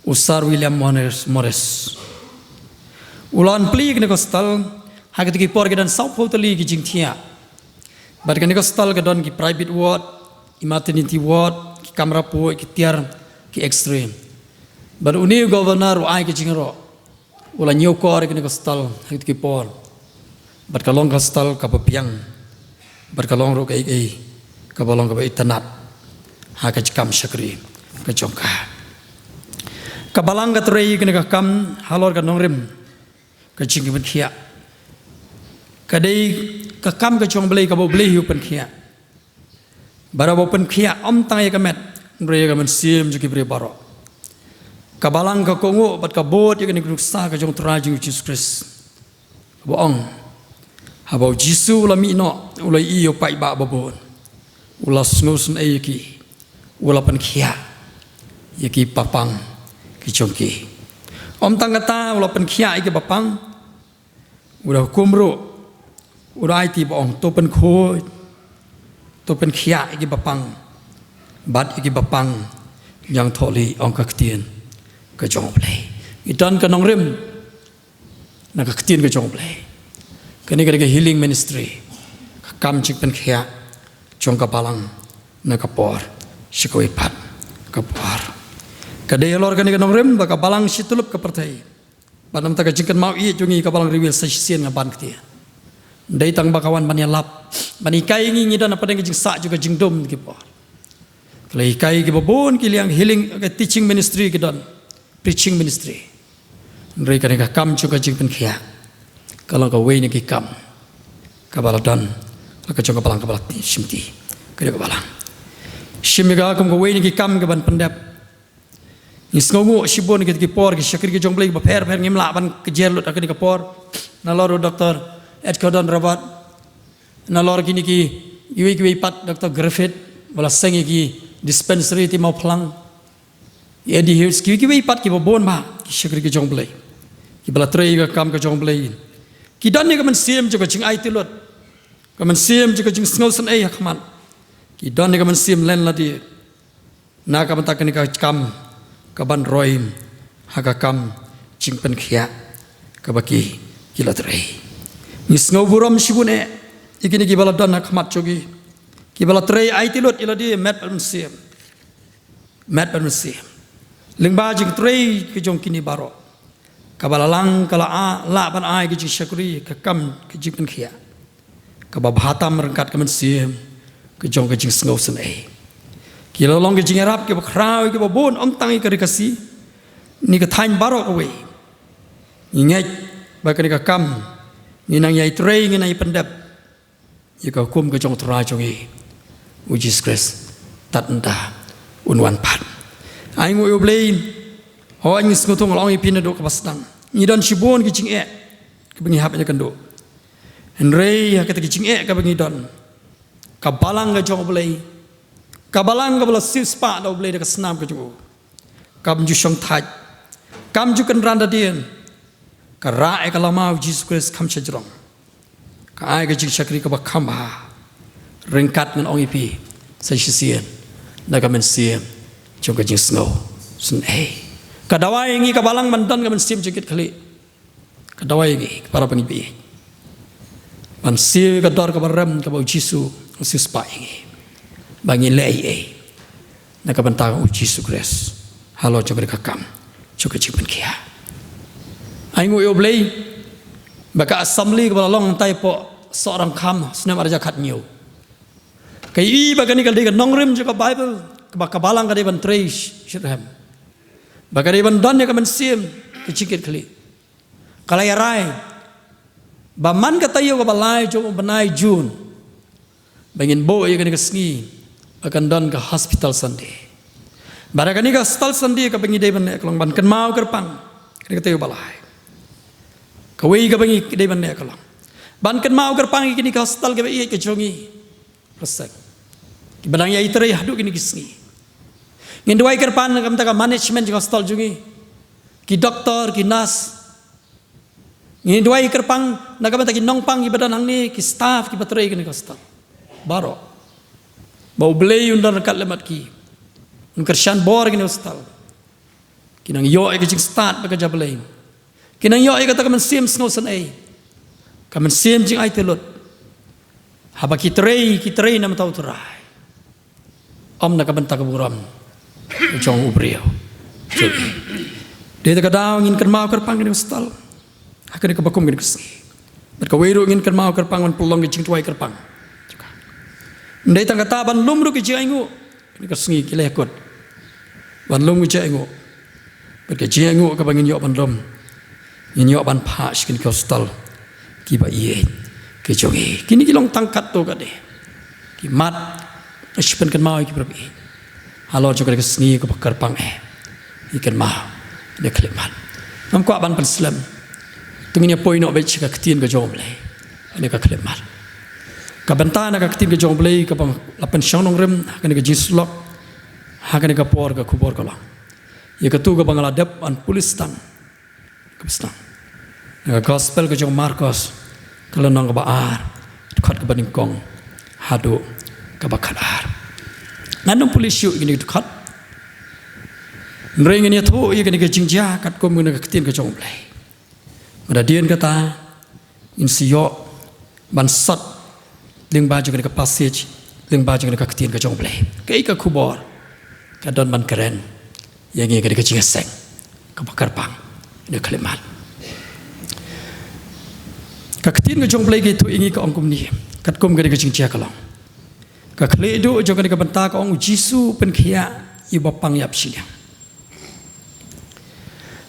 u Sir William Morris, Morris. U la wan plie ïa kane ka hostel ha kito ki por ki don sawphew tylli ki jingthiah. Bad kane ka hostel ka don ki private ward, ki maternity ward, ki kamra puh, ki tiar, ki X-ray. Bad une u Governor u ai ka jingïaroh, u la ñiewkor ïa kane ka hostel ha kito ki por. Bad ka long ka hostel kaba biang, bad ka long ruh kaei kaei kaba long kaba itynnad ha ka jingkam shakri ka jong ka. Ka Balang ka trei ïa kane ka kam halor ka nongrim ka jingpynkhiah. Ka dei ka kam ka jong U Blei kaba U Blei hi u pynkhiah. Bad haba u pynkhiah ym tang ïa ka met, hynrei ïa ka mynsiem jong ki briew baroh. Ka Balang ka kohnguh bad ka bud ïa kane ka nuksa ka jong U Trai jong ngi U Jisu Khrist, kaba ong, haba U Jisu u la mih noh, u la ïohi ïa u paidbah babun, u la sngewsynei ïa ki, u la pynkhiah ïa ki ba pang ki jong ki. Ym tang kata, u la pynkhiah ïa ki bapang, u da hukum ruh, u da aiti ba ong, to pynkhuid, to pynkhiah ïa ki bapang, bad ïa ki bapang, ñiangthohlieh, ong ka ktien ka jong U Blei. Ngi don ka nongrim na ka ktien ka jong U Blei. Kane ka dei ka healing ministry, ka kam jingpynkhiah jong ka balang na ka por sha kawei pat ka por. Ka dei halor kane ka nongrim ba ka balang shi tyllup ka pyrthei, bad namar ka jingkynmaw ïeit jong ngi ka balang Riewïaid sa shisien nga ban ktien. Dei tang ba ka wan ban ïalap, ban hikai ïa ngi, ngi don hapdeng ka jingsah jong ka jingdum ki por. Ka la hikai ïa ki babun ki liang healing, ka teaching ministry ki don, preaching ministry. Hynrei kane ka kam jong ka jingpynkhiah ka long kawei na ki kam kaba la don la ka jong ka balang, kaba la shimti ka dei ka balang. Shim ïa ka kum kawei na ki kam kaban pyndep. Ngi sngewnguh shibun kita ki por, ki shakri ki jong U Blei kiba pher pher ngim lah ban kjriah lut ha kane ka por. Nalor u Doctor Ed Gordon Robert, nalor kine ki, iwei kiwei pat, Doctor Griffith, ba la seng ïa ki dispensary te Mawphlang. Ïa di hi, kiwei kiwei pat kiba bun bha ki shakri ki jong U Blei, kiba la trei ïa ka kam ka jong U Blei. Ki don ïa ka mynsiem jong ka jingaiti lut, ka mynsiem jong ka jingsngewsynei ha khmat. Ki don ïa ka mynsiem len lade na ka bynta kane ka kam kaban roi ha ka kam jingpynkhiah kaba ki, ki la trei. Ngi sngewburom shibun eh ïa kine kiba la don ha khmat jong ngi, kiba la trei aiti lut ïa lade met bad mynsiem. Met bad mynsiem. Lyngba jingtrei ka jong kine baroh, kaba la lang ka la a, lah ban ai ka jingshakri, ka kam ka jingpynkhiah kaba bha tam ryngkat ka mynsiem ka jong ka jingsngewsynei. Ki la long ka jingïarap kaba khraw, kaba bun, ym tang ïa ka Ri Khasi, ne ka thaiñ baroh kawei. Ngi ngeit ba kane ka kam ngi nang ïai trei, ngi nang ïai pyndep ïa ka hukum ka jong U Trai jong ngi U Jisu Khrist tad ynda un wan pat. Ai nguh ïa U Blei. Hooid, ngi sngewthuh, nga la ong ïa phi naduh kaba sdang, ngi don shibun ki jingeh kiba ngi hap ïakynduh. Hynrei ha kata ki jingeh kaba ngi don, ka balang ka jong U Blei, ka balang kaba la siewspah da U Blei da ka snam ka jong u, kam ju shongthait, kam ju kynran da dien. Ka rah ïa ka lama U Jisu Khrist kham shajrong. Ka ai ka jingshakri kaba kham bha. Ryngkat ngan ong ïa phi sa shisien, na ka mynsiem jong ka jingsngewsynei. Ka dawai ïa ngi ka balang ban don ka mynsiem jingkitkhlieh. Ka dawai ïa ngi, ka para bangeit, ban siew ïa ka dor kaba rem kaba U Jisu u siewspah ïa ngi, ba ngin leh ei ei na ka bynta U Jisu Khrist halor jong ka kam jong ka jingpynkhiah. Ai nguh ïa U Blei ba ka assembly kaba la long hangtai hapoh Sohryngkham snem ar hajar khathynñiew, ka ïohi ba kane ka dei ka nongrim jong ka Baibl, kaba ka balang ka dei ban trei shitrhem, ba ka dei ban don ïa ka mynsiem ka jingkitkhlieh. Ka la ïa rai ba man ka taïew kaba lai jong u bnai June, ba ngin buh ïa kane ka sngi ba kan don ka Hospital Sunday. Bad ha kane ka Hospital Sunday kaba ngi dei ban leh ka long ban kynmaw kyrpang, kane ka taïew ba lai. Kawei kaba ngi dei ban leh ka long ban kynmaw kyrpang ïa kane ka hospital kaba ïeit ka jong ngi. Plasek. Kiba dang ïai trei haduh kine ki sngi. Ngin duwai kyrpang na ka bynta ka management jong ka hospital jong ngi, ki doktor, ki nurse. Ngin duwai kyrpang na ka bynta ki nongpang kiba don hangne, ki staff kiba trei kane ka hospital baroh, ba U Blei un don ryngkat lem bad ki, un kyrshan bor kane ka hospital. Ki nang ïoh ïa ka jingstad bad ka jabieng. Ki nang ïoh ïa kata ka mynsiem sngewsynei, ka mynsiem jingaiti lut. Haba ki trei, ki trei na ka bynta U Trai, ym na ka bynta ka burom jong u briew. Dei da ka daw ngin kynmaw kyrpang kane ka hospital ha kane kaba kum kane ka sngi. Bad kawei ruh ngin kynmaw kyrpang ban pynlong ka jingduwai kyrpang. Ym dei tang kata, ban lum ruh ka jingainguh. Kane ka sngi ki la ïakut ban lum ka jingainguh. Bad ka jingainguh kaba ngin ïoh ban lum, ngin ïoh ban phah sha kine ki hospital kiba ïeit ki jong ngi. Kine ki long tang katto katne ki mat ban shu pynkynmaw ïa ki para baieit halor jong kane ka sngi kaba kyrpang eh. Ngi kynmaw, ngi khyllipmat. Ngam kwah ban pynslem, to ngin ïa poi noh beit sha ka ktien ka jong U Blei. Kane ka khyllipmat, ka bynta na ka ktien ka jong U Blei kaba la pynshong nongrim ha kane ka jingsyllok ha kane ka por, ka khubor ka long Ïa katu kaba nga la dep ban pule tang. Kaba sdang. Na ka gospel ka jong u Markos, ka lynnong kaba ar, dkhot kaba nyngkong haduh kaba khatar. Ngan ym pule shuh ïa kine ki dkhot. Hynrei ngin ïathuh ïa kane ka jingjia katkum kane ka ktien ka jong u Blei. Bad hadien kata, ngin sa ïoh ban sot lyngba jong kane ka passage, lyngba jong kane ka ktien ka jong u Blei. Kaei ka khubor ka don ban kren ïa ngi ha kane ka jingïaseng kaba kyrpang, ïa kane ka khyllipmat. Ka ktien ka jong u Blei ka ïathuh ïa ngi, ka ong kumne, katkum kane ka jingjia ka long: Ka khlieh duh jong kane ka bynta, ka ong, u Jisu u pynkhiah ïa u bapang ïap shiliang.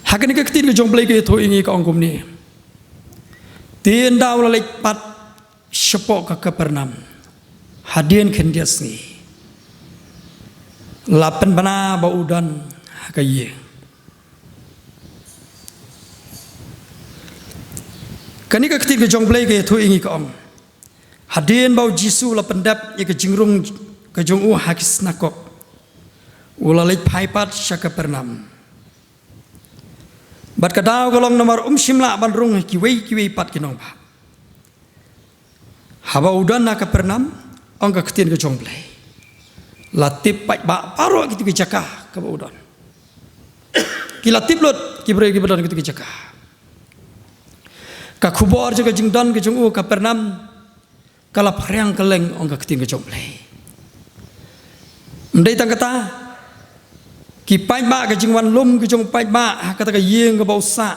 Ha kane ka ktien ka jong u Blei ka ïathuh ïa ngi, ka ong kumne: Te ynda u la leit pat shapoh ka Kapernaum, hadien khyndiat sngi, la pynbna ba u don ha ka ïing. Kane ka ktien ka jong u Blei ka ïathuh ïa ngi, ka ong: Hadien ba u Jisu u la pyndep ïa ka jingrung ka jong u ha ki synagog, u la leit phai pat sha Kapernaum. Bad ka daw ka long namar um shym lah ban rung ha kiwei kiwei pat ki nongbah. Haba u don ha Kapernaum, ong ka ktien ka jong u Blei, la tip paidbah baroh kito ki jaka kaba u don. Ki la tip lut ki briew kiba don kito ki jaka. Ka khubor jong ka jingdon ka jong u ha Kapernaum ka la phriang kylleng, ong ka ktien ka jong u Blei. Ym dei tang kata, ki paidbah, ka jingwan lum ka jong u paidbah ha kata ka ïing kaba u sah,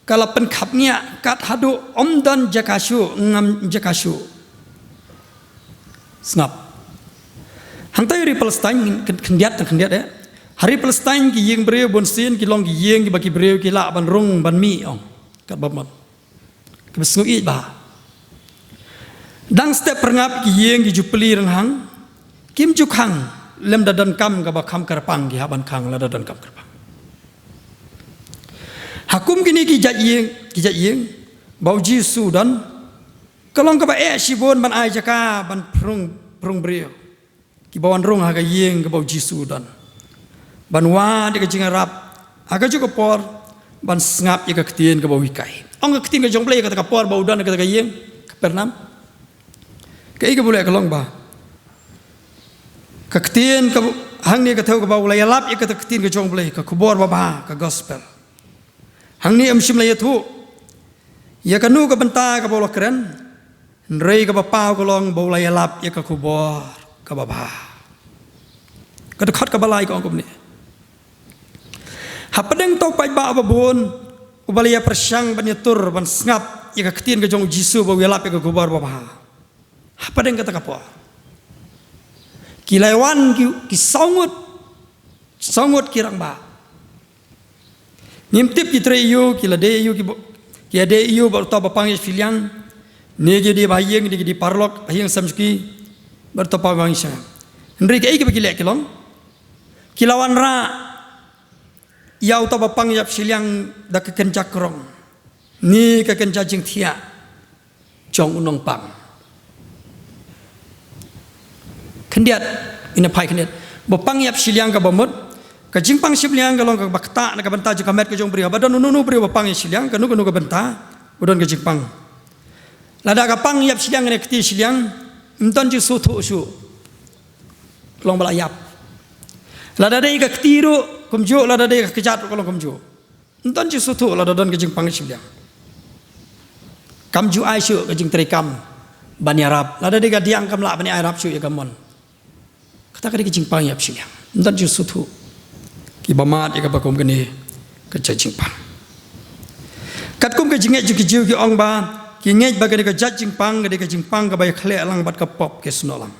ka la pynkhapngiah kat haduh ym don jaka shuh, ngam jaka shuh. Sngap. Hangta ha ri Palestine, khyn-, khyndiat, khyndiat, eh. Ha ri Palestine ki ïing briew bunsien ki long ki ïing kiba ki briew ki lah ban rung ban mih, ong. Katba mon. Kaba sngewieit bha. Dang step pyrngap ki ïing ki ju plie rynghang, kim ju khang lymda donkam kaba kham kyrpang ki hap ban khang lada donkam kyrpang. Ha kum kine ki jait ïing, ki jait ïing ba u Jisu u don, ka long kaba eh shibun ban ai jaka ban pynrung, pynrung briew kiba wan rung ha ka ïing kaba u Jisu u don, ban wad ïa ka jingïarap ha kajuh ka por, ban sngap ïa ka ktien kaba u hikai. Ong ka ktien ka jong u Blei, kata ka por ba u don ha kata ka ïing Kapernaum, kaei kaba u leh? Ka long ba ka ktien kaba, hangne ka thew kaba u la ïalap ïa kata ka ktien ka jong u Blei, ka khubor babha, ka gospel. Hangne ym shym la ïathuh ïa kano ka bynta kaba u la kren, hynrei kaba paw ka long ba u la ïalap ïa ka khubor kaba bha. Ka dkhot kaba lai ka ong kumne: Hapdeng uta u paidbah uba bun uba la ïapyrshang ban ïatur ban sngap ïa ka ktien ka jong u Jisu ba u ïalap ïa ka khubor babha, hapdeng kata ka por ki la wan ki, ki saw ngut, saw ngut ki rangbah. Ngim tip ki trei aïu, ki la die aïu, ki bo-, ki ïadie aïu bad uta u bapang ïap shiliang. Ne ki die ba ha ïing, ne ki die paralok, ha ïing samshuki bad uta u bapang ïap shiliang. Hynrei kaei kaba ki leh, ki long, ki la wanrah ïa uta u bapang ïap shiliang da ka kynja krong ne ka kynja jingthiah jong u nongpang. Khyndiat, ina phai khyndiat. Bapang ïap shiliang kaba mut, ka jingpang shiliang ka long kaba ktah na ka bynta jong ka met ka jong u briew. Haba don uno uno u briew bapang ïap shiliang, kano kano ka bynta ba don ka jingpang. Lada ka pang ïap shiliang ne ka kti shiliang, ym don jingsngewthuh shuh, ka long ba la ïap. Lada dei ka kti ruh kumjuh, lada dei ka kjat ruh ka long kumjuh. Ym don jingsngewthuh lada don ka jingpang ïap shiliang. Kam ju ai shuh ka jingtreikam ban ïarap. Lada dei ka diang kam lah ban ïa ai rap shuh ïa ka mon. Kata ka dei ka jingpang ïap shiliang. Ym don jingsngewthuh. Kiba mad ïa kaba kum kane ka jait jingpang. Katkum ka jingngeit jong ki Jiw ki ong ba ki ngeit ba kane ka jait jingpang ka dei ka jingpang kaba ïakhleh lang bad ka pop, ka snoh lang.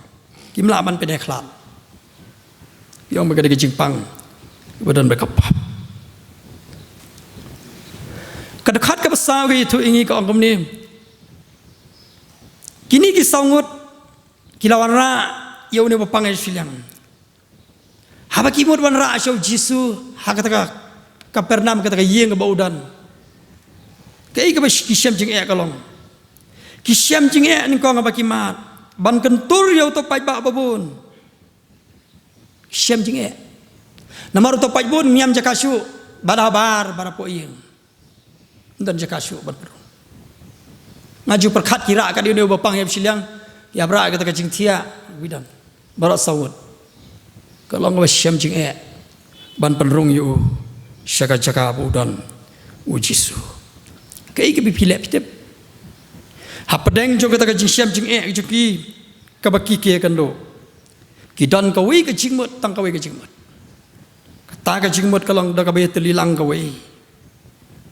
Kim lah ban pynïakhlad. Ki ong ba ka dei ka jingpang ba don bad ka pop. Ka dkhot kaba saw ka ïathuh ïa ngi, ka ong kumne: Kine ki saw ngut ki la wanrah ïa une u bapang ïap shiliang. Haba ki mut wanrah sha u Jisu ha kata ka Kapernaum, kata ka ïing kaba u don, kaei kaba ki shem jingeh ka long? Ki shem jingeh nyngkong haba ki mad ban kyntur ïa uta u paidbah ba bun. Ki shem jingeh. Namar uta u paidbah um ñiam jaka shuh, bad habar, bad hapoh ïing. Ym don jaka shuh ban pynrung. Nga ju pyrkhat ki rah kat ïa une u bapang ïap shiliang, ïa ba rah kata ka jingthiah, wi don. Baroh saw ngut. Ka long kaba shem jingeh ban pynrung ïa u sha ka jaka ba u don u Jisu. Kaei kaba phi leh phi tip? Hapdeng jong kata ka jingshem jingeh jong ki, kaba ki kynduh, ki don kawei ka jingmut, tang kawei ka jingmut. Kata ka jingmut ka long da kaba ïatylli lang kawei.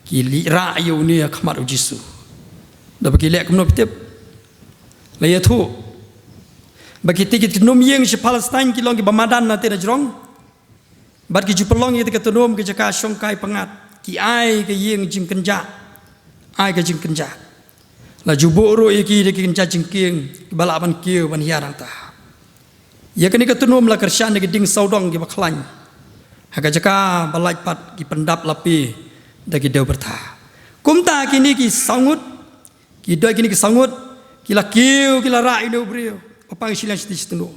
Ki leit rah ïa une ha khmat u Jisu. Da ba ki leh kumno phi tip? La ïathuh ba kitei ki tnum ïing sha Palestine ki long kiba madan na te na jrong. Bad ki ju pynlong ïa kata ka tnum ka jaka shongkai pyngngad. Ki ai ka ïing jingkynjah. Ai ka jingkynjah. La ju buh ruh ïa ki da ki kynjah jingkieng, kiba lah ban kiew ban hiar hangta. Ïa kane ka tnum la kyrshan da ki dieng sawdong kiba khlaiñ. Ha ka jaka ba lait pat ki pyndap lapi da ki dew byrtha. Kumta kine ki saw ngut, ki dei kine ki saw ngut, ki la kiew, ki la rah ïa une u briew bapang ïap shiliang sha kata ka tnum.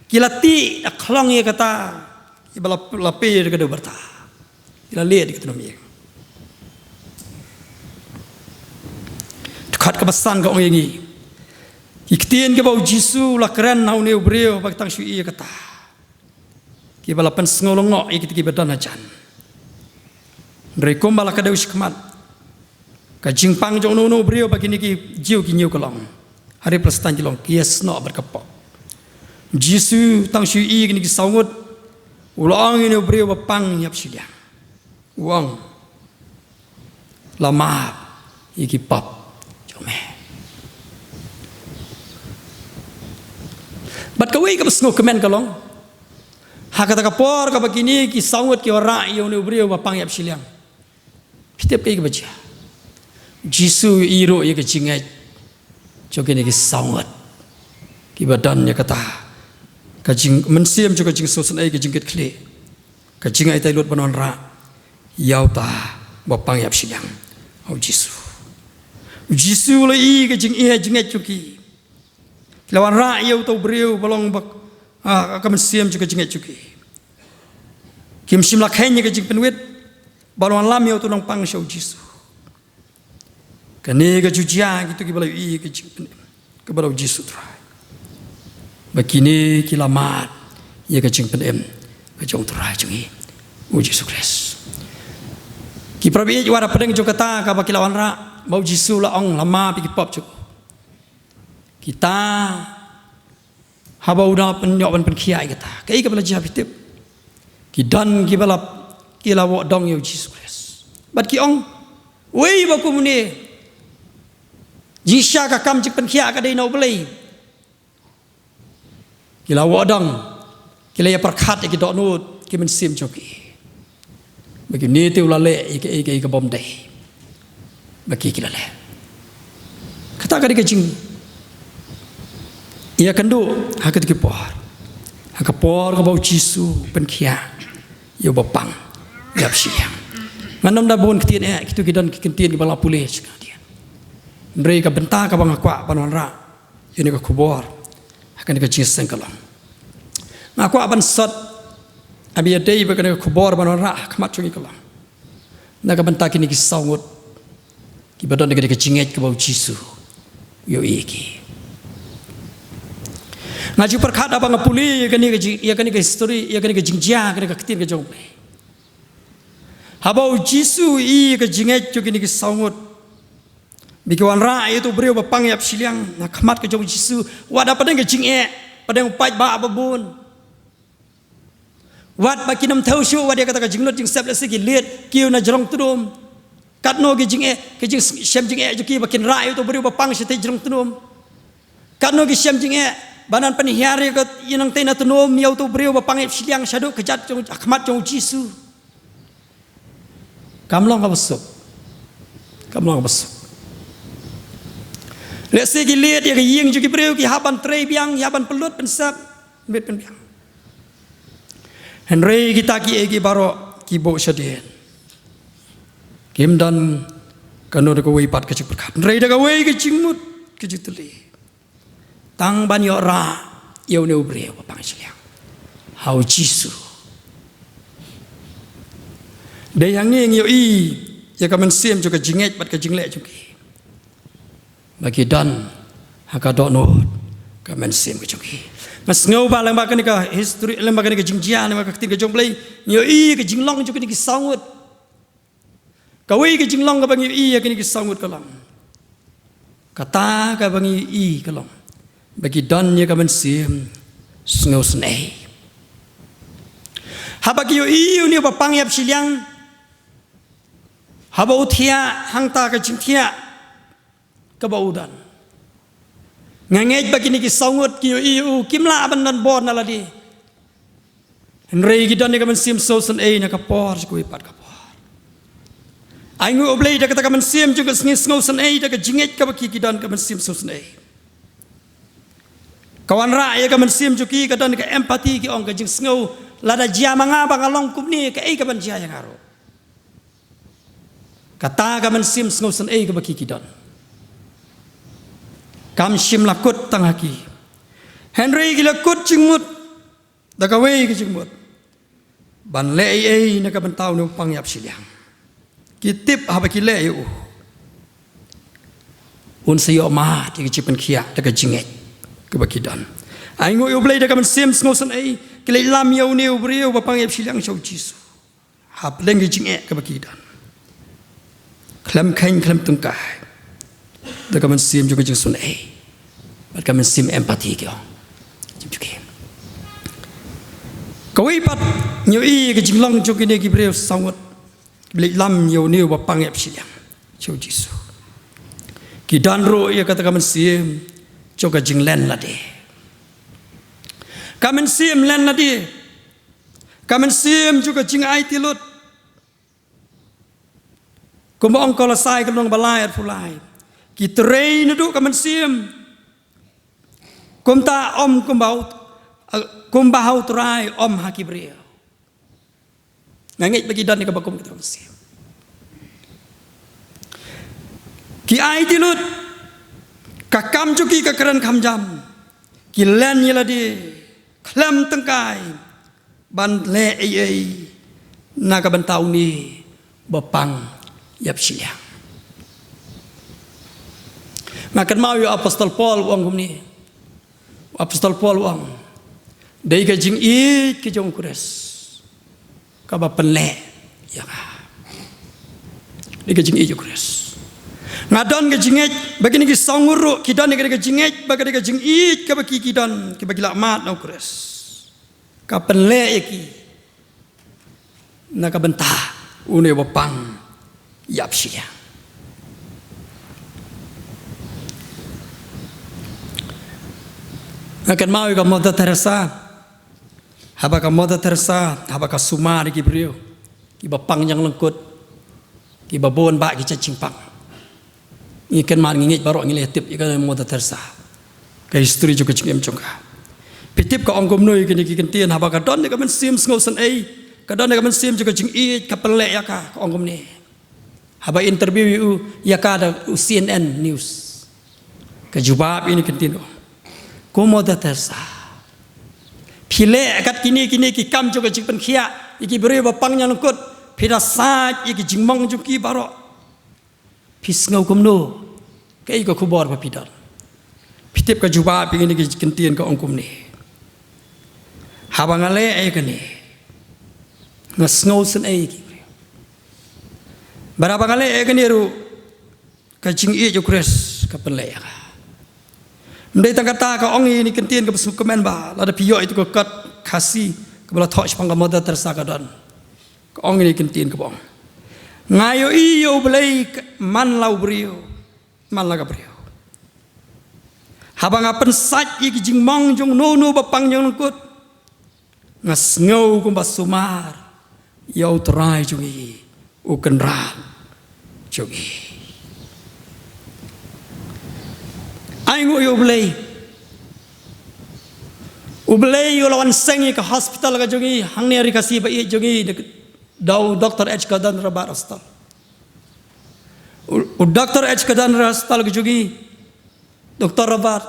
Ki la tih da khlong ïa kata, kiba la, la plie da ka dew byrtha. Ki la leit da ka tnum ïing. Dkhot kaba san ka ong ïa ngi, ki ktien kiba u Jisu u la kren ha une u briew ba tang shu ïohi ïa kata, kiba la pynsngewlyngngoh ïa kita kiba don hajan. Hynrei kumba la ka dei u shakmat, ka jingpang jong uno uno u briew ba kine ki Jiw ki ñiew ka long, ha ri Palestine ki long, ki ïasnoh bad ka pop. Jisu tang shu ïohi ïa kine ki saw ngut, u la ong ïa une u briew bapang ïap shiliang, u ong, la map ïa ki pop jong me. Bad kawei kaba sngewkmen ka long, ha kata ka por kaba kine ki saw ngut ki wanrah ïa une u briew bapang ïap shiliang, phi tip kaei kaba jia? Jisu u ïohi ruh ïa ka jingngeit jong kine ki saw ngut kiba don ïa kata ka jingmynsiem jong ka jingsngewsynei, ka jingkitkhlieh, ka jingaitai lut ban wanrah ïa uta u bapang ïap shiliang, u Jisu. U Jisu u la ïohi ka jingeh jingngeit jong ki. Ki la wanrah ïa uta u briew ba long bak, ah, ka mynsiem jong ka jingngeit jong ki. Kim shym la kheiñ ïa ka jingpynwit ban wanlam ïa uta u nongpang sha u Jisu. Kane ka ju jia ïa kito kiba la ïohi ïa ka jingpynim kaba la u Jisu Trai, ba kine ki la mad ïa ka jingpynim ka jong u Trai jong ngi, u Jisu Khrist. Ki para baieit, wat hapdeng jong kata kaba ki la wanrah, ba u Jisu u la ong, la map ïa ki pop jong u, kita, haba u dang pynïoh ban pynkhiah ïa kata, kaei kaba la jia phi tip? Ki don kiba la, ki la wad dong ïa u Jisu Khrist bad ki ong, uei ba kum une? Jingshisha ka kam jingpynkhiah ka dei na U Blei. Ki la wad dong, ki la ïa pyrkhat ïa ki dohnud, ki mynsiem jong ki, ba kine te u la leh ïa kaei kaei ka bym dei. Ba ki, ki la leh. Kata ka dei ka jingïakynduh ha kito ki por, ha ka por kaba u Jisu u pynkhiah ïa u bapang ïap shiliang. Ngan ym da bun ktien, eh, kito ki don ki ktien kiba la pule sha ka dien. Hynrei ka bynta kaba nga kwah ban wanrah ïa kane ka khubor ha kane ka jingïaseng ka long, nga kwah ban sot, aba ïadei bad kane ka khubor ban wanrah ha khmat jong ngi ka long, na ka bynta kine ki saw ngut kiba don da kane ka jingngeit kaba u Jisu u ïohi ïa ki. Nga ju pyrkhat haba nga pule ïa kane ka jing, ïa kane ka history, ïa kane ka jingjia, kane ka ktien ka jong U Blei. Haba u Jisu u ïohi ïa ka jingngeit jong kine ki saw ngut, ba ki wanrah ïa uta u briew bapang ïap shiliang ha khmat ka jong u Jisu, wat hapdeng ka jingeh, hapdeng u paidbah ba bun, wat ba kin ym thew shuh, wat ïa kata ka jinglut jingsep, lehse ki leit kiew na jrong tnum. Katno ki jingeh, ki jingshem jingeh jong ki ba kin rah ïa uta u briew bapang shatei jrong tnum. Katno ki shem jingeh ba nang pynhiar ïa ka, ïa nangtei na tnum ïa uta u briew bapang ïap shiliang shaduh kjat jong, ha khmat jong u Jisu. Kam long kaba suk. Kam long kaba suk. Lehse ki leit ïa ka ïing jong ki briew, ki hap ban trei biang, ki hap ban pynlut pynsep, pynbit pynbiang. Hynrei kita kiei kiei baroh ki buh shadien. Kim don kano da kawei pat ka jingpyrkhat, hynrei da kawei ka jingmut, ka jingtylli. Tang ban ïoh rah ïa une u briew bapang shiliang, ha u Jisu. Dei hangne ngi ïohi ïa ka mynsiem jong ka jingngeit bad ka jingleh jong ki, ba ki don ha ka dohnud ka mynsiem ka jong ki. Nga sngew ba lyngba kane ka history, lyngba kane ka jingjia, lyngba ka ktien ka jong U Blei, ngi ïohi ka jinglong jong kine ki saw ngut. Kawei ka jinglong kaba ngi ïohi ïa kine ki saw ngut ka long, kata kaba ngi ïohi ka long ba ki don ïa ka mynsiem sngewsynei. Haba ki ïohi une uba pang ïap shiliang, haba u thiah hangta ka jingthiah kaba u don, nga ngeit ba kine ki saw ngut ki ïohi ïa u, kim lah ban don bor na lade. Hynrei ki don ïa ka mynsiem sngewsynei na ka por sha kawei pat ka por. Ai nguh U Blei da kata ka mynsiem jong ka sngi sngewsynei, da ka jingngeit kaba ki, ki don ka mynsiem sngewsynei. Ka wanrah ïa ka mynsiem jong ki, ka don ka empathy, ki ong, ka jingsngew, lada jia ma nga ba nga long kumne, kaei kaban jia ïa nga ruh. Kata ka mynsiem sngewsynei kaba ki, ki don. Kam shym la kut tang ha ki, hynrei ki la kut jingmut da kawei ka jingmut, ban leh ei ei na ka bynta une u pang ïap shiliang. Ki tip haba ki leh ïa u, un sa ïoh mad ïa ka jingpynkhiah da ka jingngeit kaba ki don. Ai nguh ïa U Blei da ka mynsiem sngewsynei, ki leit lam ïa une u briew uba pang ïap shiliang sha U Jisu. Hapdeng ka jingeh kaba ki don, khlem kheiñ khlem tyngkai, da ka mynsiem jong ka jingsynei bad ka mynsiem empathy, ki ong. Kawei pat, ngi ïohi ka jinglong jong kine ki briew saw ngut kiba leit lam ïa une uba pang ïap shiliang sha U Jisu. Ki don ruh ïa kata ka mynsiem jong ka jinglen lade, ka mynsiem len lade, ka mynsiem jong ka jingaiti lut. Kumba ong Kolosai ka lynnong ba lai, arphew lai, ki trei naduh ka mynsiem. Kumta ym kumba ha u, kumba ha U Trai, ym ha ki briew. Nga ngeit ba ki don ïa kaba kum kata ka mynsiem. Ki aiti lut, ka kam jong ki ka kren kham jam, ki len ïa lade khlem tyngkai ban leh ei ei na ka bynta une ba pang ïap shiliang. Nga kynmaw ïa u Apostol Paul u ong kumne. U Apostol Paul u ong, dei ka jingïeit ka jong U Khrist kaba pynleh ïa nga. Dei ka jingïeit U Khrist. Nga don ka jingngeit ba kine ki saw ngut ruh ki don ïa ka jingngeit ba ka dei ka jingïeit kaba ki, ki don, kiba ki la mad na U Khrist, ka pynleh ïa ki na ka bynta une ba pang ïap shiliang. Nga kynmaw ïa ka Mother Teresa. Haba ka Mother Teresa, haba ka sumar ïa ki briew kiba pang ïa lyngkut, kiba bun bah ki jait jingpang. Ngi kynmaw, ngi ngeit baroh, ngi la tip ïa ka Mother Teresa, ka history jong ka jingim jong ka. Phi tip ka ong kumno ïa kine ki kyntien, haba ka don ïa ka mynsiem sngewsynei, ka don ïa ka mynsiem jong ka jingïeit, ka pynleh ïa ka, ka ong kumne. Haba interview ïa u, ïa ka da u C N N News, ka jubab ïa kine ki kyntien, ka ong, ko Mother Teresa, phi leh kat kine, kine ki kam jong ka jingpynkhiah ïa ki briew ba pang ïa lyngkut, phi da sait ïa ki jingmong jong ki baroh. Phi sngew kumno? Kaei ka khubor ba phi don? Phi tip ka jubab ïa kine ki kyntien, ka ong kumne. Haba nga leh ïa kane, nga sngewsynei ïa ki briew. Bad haba nga leh ïa kane ruh, ka jingïeit U Khrist ka pynleh ïa nga. Ym dei tang kata, ka ong ïa kine ki kyntien kaba sngewkmen, ba lada phi ïoh ïa ka kot Khasi kaba la thoh shaphang ka Mother Teresa, ka don, ka ong ïa kine ki kyntien kaba ong, nga ïohi ïa U Blei man la u briew, man la ka briew. Haba nga pynsait ïa ki jingmong jong uno uno ba pang ïa lyngkut, nga sngew kumba sumar ïa U Trai jong ngi, U Kynrad jong ngi. Ai nguh ïa U Blei. U Blei u la wan seng ïa ka hospital ka jong ngi hangne ha Ri Khasi ba ïeit jong ngi, da u Doctor H Kadan Robert Hospital. U, u Doctor H Kadan Robert Hospital ka jong ngi, Doctor Robert,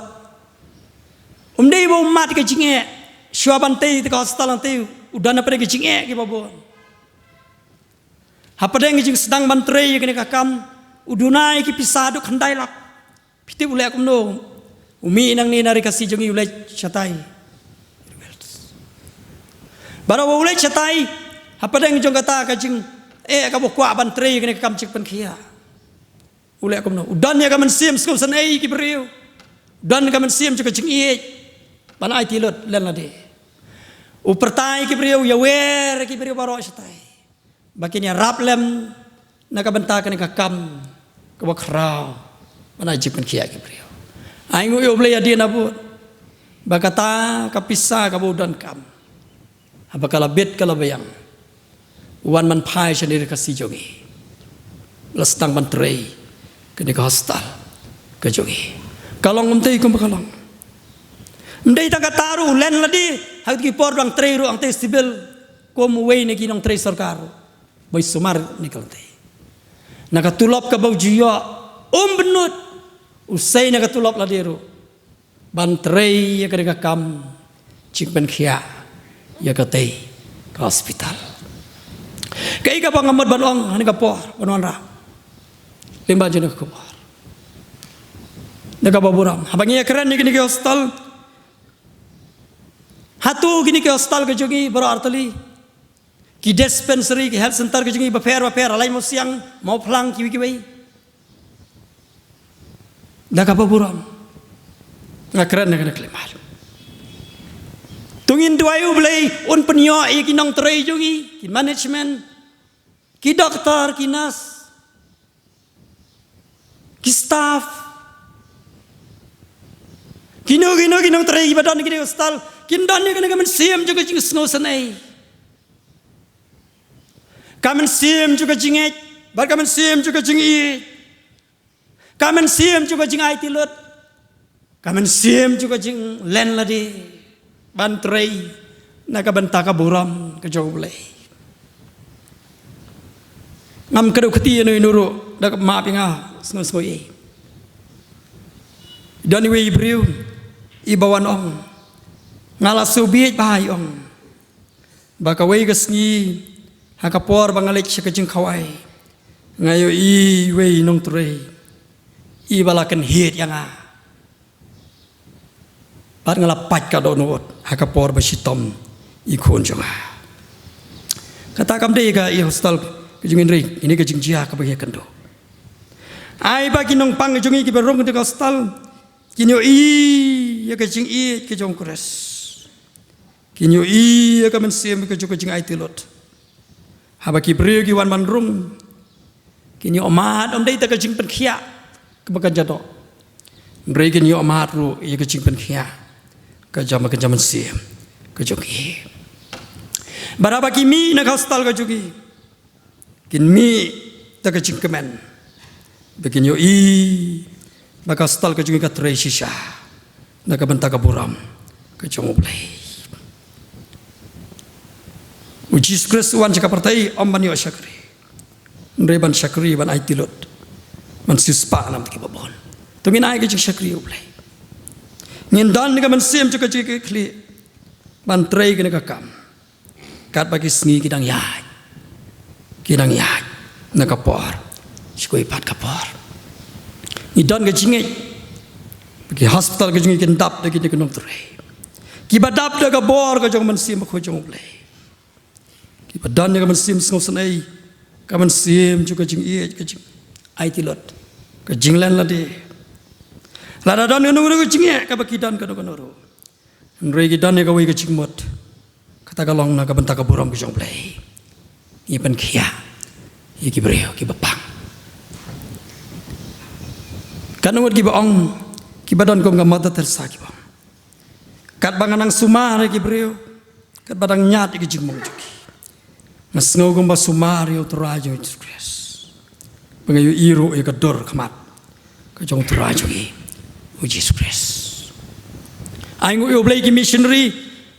um dei ba u mad ka jingeh. Shuwa ban tei te ka hospital, hangtei u don hapdeng ka jingeh kiba bun. Hapdeng ka jingsdang ban trei ïa kane ka kam, u duna ïa ki pisa haduh khyndai lak. Phi tip u leh kumno? U mih nangne na ri Khasi jong ngi, u leit shatai. Bad haba u leit shatai, hapdeng jong kata ka jing, eh, kaba u kwah ban trei ïa kane ka kam jingpynkhiah, u leh kumno? U don ïa ka mynsiem sngewsynei ïa ki briew. U don ka mynsiem jong ka jingïeit ban aiti lut len lade. U pyrta ïa ki briew, ïawer ïa ki briew baroh shatai, ba kin ïarap lem na ka bynta kane ka kam kaba khraw ban ai jingpynkhiah ïa ki briew. Ai nguh ïa U Blei hadien habud ba kata ka pisa kaba u donkam, haba ka la bit ka la biang, u wan ban phai sha ri Khasi jong ngi, la sdang ban trei kane ka hostel ka jong ngi. Ka long kumtei kumba ka long. Ym dei tang kata ruh, u len lade ha ki por ba u dang trei ruh hangtei civil kum uwei na ki nongtrei sorkar ruh, ba u sumar ne ka lynti. Na ka tulop kaba u ju ïoh, um bynnud, u sei na ka tulop lade ruh ban trei ïa kane ka kam jingpynkhiah ïa katei ka hospital. Kaei kaba nga mut ban ong ha kane ka por ban wanrah lyngba jong kane ka khubor, na kaba burom, haba ngi ïakren ïa kine ki hostel, hato kine ki hostel ka jong ngi baroh artylli, ki dispensary, ki health center ka jong ngi bapher bapher, ha Laimawsiang, Mawphlang, kiwei kiwei, na kaba burom, nga kren na kane ka khyllipmat. To ngin duwai U Blei un pynïoh ïa ki nongtrei jong ngi, ki management, ki doktor, ki nurse, ki staff, kino kino ki nongtrei kiba don ha kine ki hostel, kin don ïa kane ka mynsiem jong ka jingsngewsynei, ka mynsiem jong ka jingngeit, bad ka mynsiem jong ka jingïeit, ka mynsiem jong ka jingaiti lut, ka mynsiem jong ka jinglen lade ban trei na ka bynta ka burom ka jong U Blei. Ngam kdew kti ïano ïano ruh, da kaba map ïa nga, sngew sngew ïa. Don iwei i briew iba wan ong, nga la sngewbieit bha, i ong, ba kawei ka sngi, ha ka por ba nga leit sha ka jingkhawai, nga ïohi iwei i nongtrei iba la kynhied ïa nga, bad nga la pait ka dohnud ha ka por ba shitom i khun jong nga. Kata kam dei ka i hostel ka jong ngi, hynrei kane ka jingjia kaba ngi ïakynduh. Ai ba ki nongpang ka jong ngi kiba rung ha kane ka hostel kin ïohi ïa ka jingïeit ka jong U Khrist. Kin ïohi ïa ka mynsiem ka jong ka jingaiti lut. Haba ki briew ki wan ban rung, kin ïohmad, ym dei tang ka jingpynkhiah kaba kan jia doh, hynrei kin ïohmad ruh ïa ka jingpynkhiah ka jong ka, ka jong ka mynsiem ka jong ngi. Bad haba ki mih na ka hostel ka jong ngi, kin mih da ka jingkmen ba kin ïohi ba ka hostel ka jong ngi ka trei shisha na ka bynta ka burom ka jong U Blei. U Jisu Khrist u wan sha ka pyrthei ym ban ïoh shakri, hynrei ban shakri, ban aiti lut, ban siewspah na ka bynta kiba bun. To ngin ai ka jingshakri ïa U Blei. Ngin don ka mynsiem jong ka jingkitkhlieh ban trei kane ka kam. Katba ki sngi ki dang ïaid, ki dang ïaid na ka por, sha kawei pat ka por. Ngi don ka jingngeit ba ki hospital ka jong ngi kin dap da kine ki nongtrei kiba dap da ka bor ka jong ka mynsiem bakhuid jong U Blei, kiba don ïa ka mynsiem sngewsynei, ka mynsiem jong ka jingïeit, ka jingaiti lut, ka jinglen lade. Lada don kano kano ka jingeh kaba ki don kano kano ruh, hynrei ki don ïa kawei ka jingmut, kata ka long na ka bynta ka burom ka jong U Blei. Ngi pynkhiah ïa ki briew kiba pang. Katno ngut kiba ong, kiba don kum ka Mother Teresa kiba ong, katba nga nang sumar ïa ki briew, katba dang ñiad ïa ki jingmong jong ki, nga sngew kumba sumar ïa U Trai jong ngi U Jisu Khrist, ba nga ïohi ruh ïa ka dur khmat ka jong U Trai jong ngi U Jisu Khrist. Ai nguh ïa U Blei ki missionary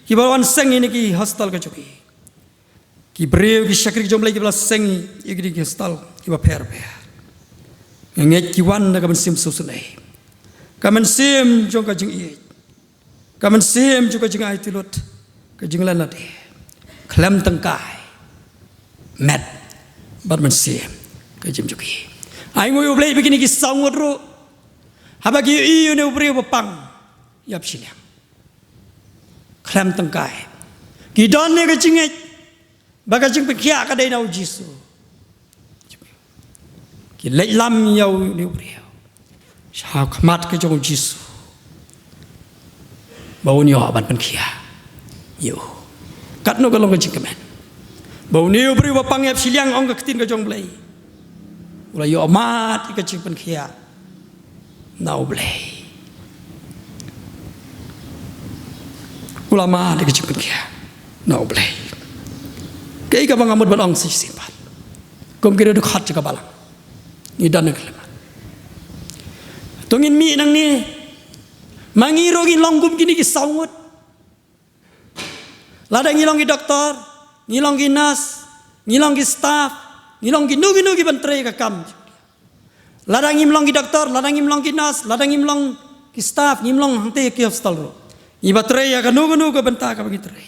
kiba wan seng ïa kine ki hostel ka jong ngi, ki briew, ki shakri ka jong U Blei kiba la seng ïa kine ki hostel kiba pher pher. Nga ngeit ki wan da ka mynsiem sngewsynei, ka mynsiem jong ka jingïeit, ka mynsiem jong ka jingaiti lut, ka jinglen lade. Khlem tyngkai, met Bad mynsiem ka jingim jong ki. Ai nguh ïa U Blei ba kine ki saw ngut ruh, haba ki ïohi ïa une u briew ba pang ïap shiliang, khlem tyngkai, ki don ïa ka jingngeit ba ka jingpynkhiah ka dei na U Jisu. Ki leit lam ïa une u briew sha khmat ka jong U Jisu, ba un ïoh ban pynkhiah ïa u. Katno ka long ka jingkmen ba une u briew ba pang ïap shiliang, ong ka ktien ka jong U Blei, u la ïoh mad ïa ka jingpynkhiah na U Blei. U la mad ïa ka jingpynkhiah na U Blei. Kaei kaba nga mut ban ong sa shisien pat, kum ki riewdkhot jong ka balang, ngi don ha ka khyllipmat. To ngin mih nangne, ma ngi ruh ngin long kum kine ki saw ngut. Lada ngi long ki doktor, ngi long ki nurse, ngi long ki staff, ngi long kino kino kiban trei ïa ka kam. Lada ngim long ki doktor, lada ngim long ki nurse, lada ngim long ki staff, ngim long hangtei ki hospital ruh, ngi ba trei ïa kano kano ka bynta kaba ngi trei.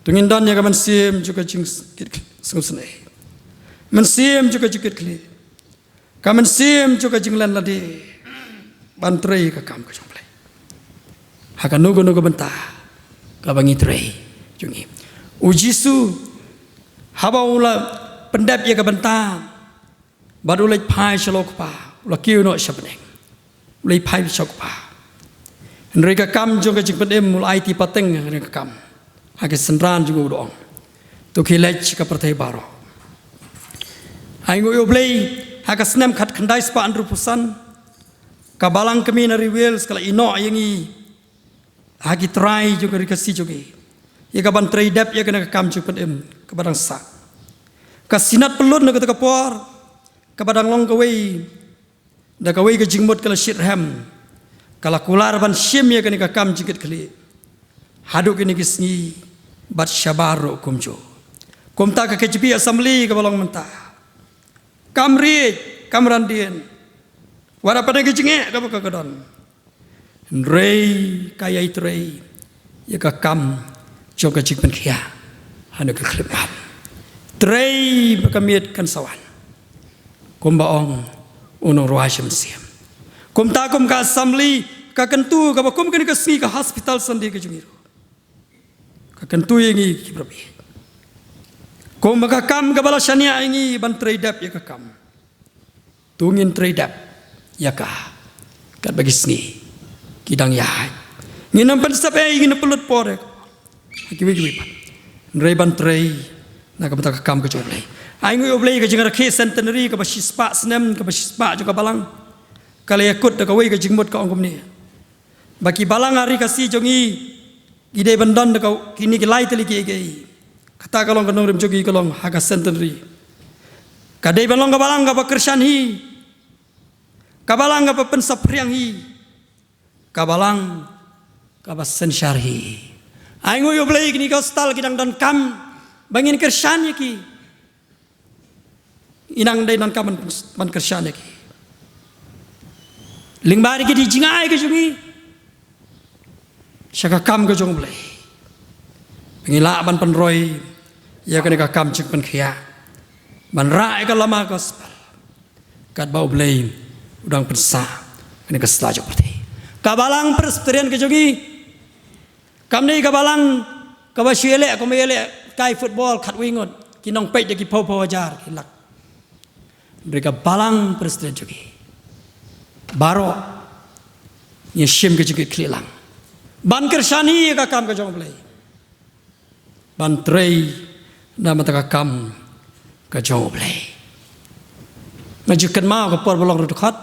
To ngin don ïa ka mynsiem jong ka jingsngewsynei, mynsiem jong ka jingkitkhlieh, ka mynsiem jong ka jinglen lade ban trei ïa ka kam ka jong U Blei ha kano kano ka bynta kaba ngi trei jong ngi. U Jisu, haba u la pyndep ïa ka bynta bad u leit phai sha la U Kpa, u la kiew noh sha bneng, u leit phai sha U Kpa. Hynrei ka kam jong ka jingpynim u la aiti pateng ha kane ka kam ha ki synran jong u, u da ong, to khie leit sha ka pyrthei baroh. Ai nguh ïa U Blei, ha ka snem khatkhyndai spah hynriewphew san, ka balang kmie na ri Wales ka la ïehnoh ïa ngi ha ki trai jong ka ri Khasi jong ngi ïa kaban trei dep ïa kane ka kam jingpynim kaba dang sah. Ka Synod pynlut na kata ka por, kaba dang long kawei da kawei ka jingmut ka la shitrhem, ka la kular ban shim ïa kane ka kam jingkitkhlieh haduh kine ki sngi bad shabar ruh kumjuh. Kumta ka K J B Assembly kaba long mynta kam riej, kam randien, wat la pat ka jingeh kaba ka ka don, hynrei ka ïai trei ïa ka kam jong ka jingpynkhiah ha kane ka khyllipmat. Trei ba ka miet kan sa wan, kumba ong u nongrwai mynsiem. Kumta kum ka Assembly, ka kyntu kaba kum kane ka sngi ka Hospital Sunday ka jong ngi ruh, ka kyntu ïa ngi ki para bangeit, kumba ka kam kaba la shaniah ïa ngi ban trei dep ïa ka kam, to ngin trei dep ïa ka katba ki sngi ki dang ïaid. Ngin ym pynsep ei, ngin ym pynlut por ïa ka ha kiwei kiwei pat, hynrei ban trei na ka bynta ka kam ka jong U Blei. Ai nguh ïa U Blei, ka jingrakhe centenary kaba shispah snem, kaba shispah jong ka balang, ka la ïakut da kawei ka jingmut, ka ong kumne, ba ki balang ha ri Khasi jong ngi, ki dei ban don da ka, kine ki lai tylli kiei kiei. Kata ka long ka nongrim jong ngi, ka long ha ka centenary, ka dei ban long ka balang kaba kyrshan hi, ka balang kaba pynsaphriang hi, ka balang kaba synshar hi. Ai nguh ïa U Blei, kine ki hospital ki dang donkam ba ngin kyrshan ïa ki. Ngi nang dei nang ka ban, ban kyrshan ïa ki lyngba ïa ki jingïaid ka jong ngi sha ka kam ka jong U Blei, ba ngin lah ban pynroi ïa kane ka kam jingpynkhiah, ban rah ïa ka lama gospel katba U Blei u dang pynsah kane ka sla jong ka pyrthei. Ka balang Presbyterian ka jong ngi kam dei ka balang kaba shu ïaleh kumba ïaleh kai football khatwei ngut, ki nongpeit da ki phew phew hajar, ki lak. Hynrei ka balang Presbyterian jong ngi baroh ngi shim ka jingkitkhlieh lang ban kyrshan hi ïa ka kam ka jong U Blei, ban trei na ka bynta ka kam ka jong U Blei. Nga ju kynmaw ka por ba long riewdkhot,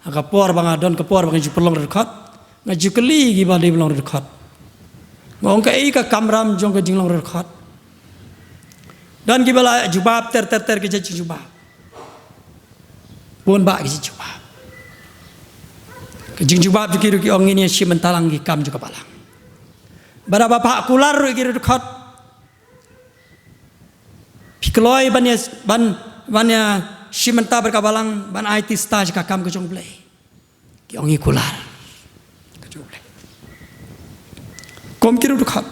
ha ka por ba nga don, ka por ba nga ju pynlong riewdkhot, nga ju kylli kiba dei ba long riewdkhot, nga ong, kaei ka kamram jong ka jinglong riewdkhot? Don kiba la jubab ter ter ter ki jingjubab, bun bah ki jingjubab. Ka jingjubab jong ki ruh ki ong, ngin ïa shim bynta lang ki kam jong ka balang. Bad haba phah kular ruh ïa ki riewdkhot, phi kloi ban ïa, ban, ban ïa shim bynta bad ka balang ban aiti star sha ka kam ka jong U Blei? Ki ong, ngi kular ka jong U Blei. Kum ki riewdkhot,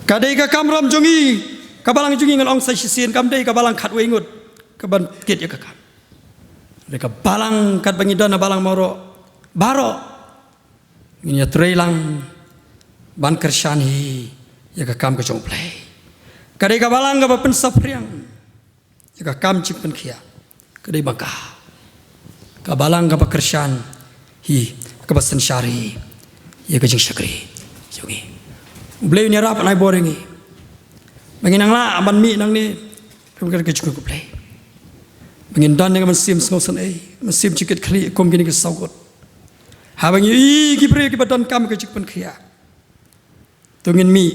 ka dei ka kamram jong ngi Ka balang jong ngi ngan ong sa shisien kam dei ka balang khatwei ngut kaban kit ïa ka kam. Dei ka balang katba ngi don ha balang baroh, baroh ngin ïatrei lang ban kyrshan hi ïa ka kam ka jong U Blei. Ka dei ka balang kaba pynsaphriang ïa ka kam jingpynkhiah. Ka dei ba ka, ka balang kaba kyrshan hi, kaba synshar hi ïa ka jingshakri jong ngi. U Blei un ïarap ban ai bor ïa ngi ba ngin nang lah ban mih nangne ruh ka jingkyrkhu U Blei, ba ngin don ïa ka mynsiem sngewsynei, mynsiem jingkitkhlieh kum kine ki saw ngut. Haba ngi ïohi ki briew kiba donkam ka jingpynkhiah, to ngin mih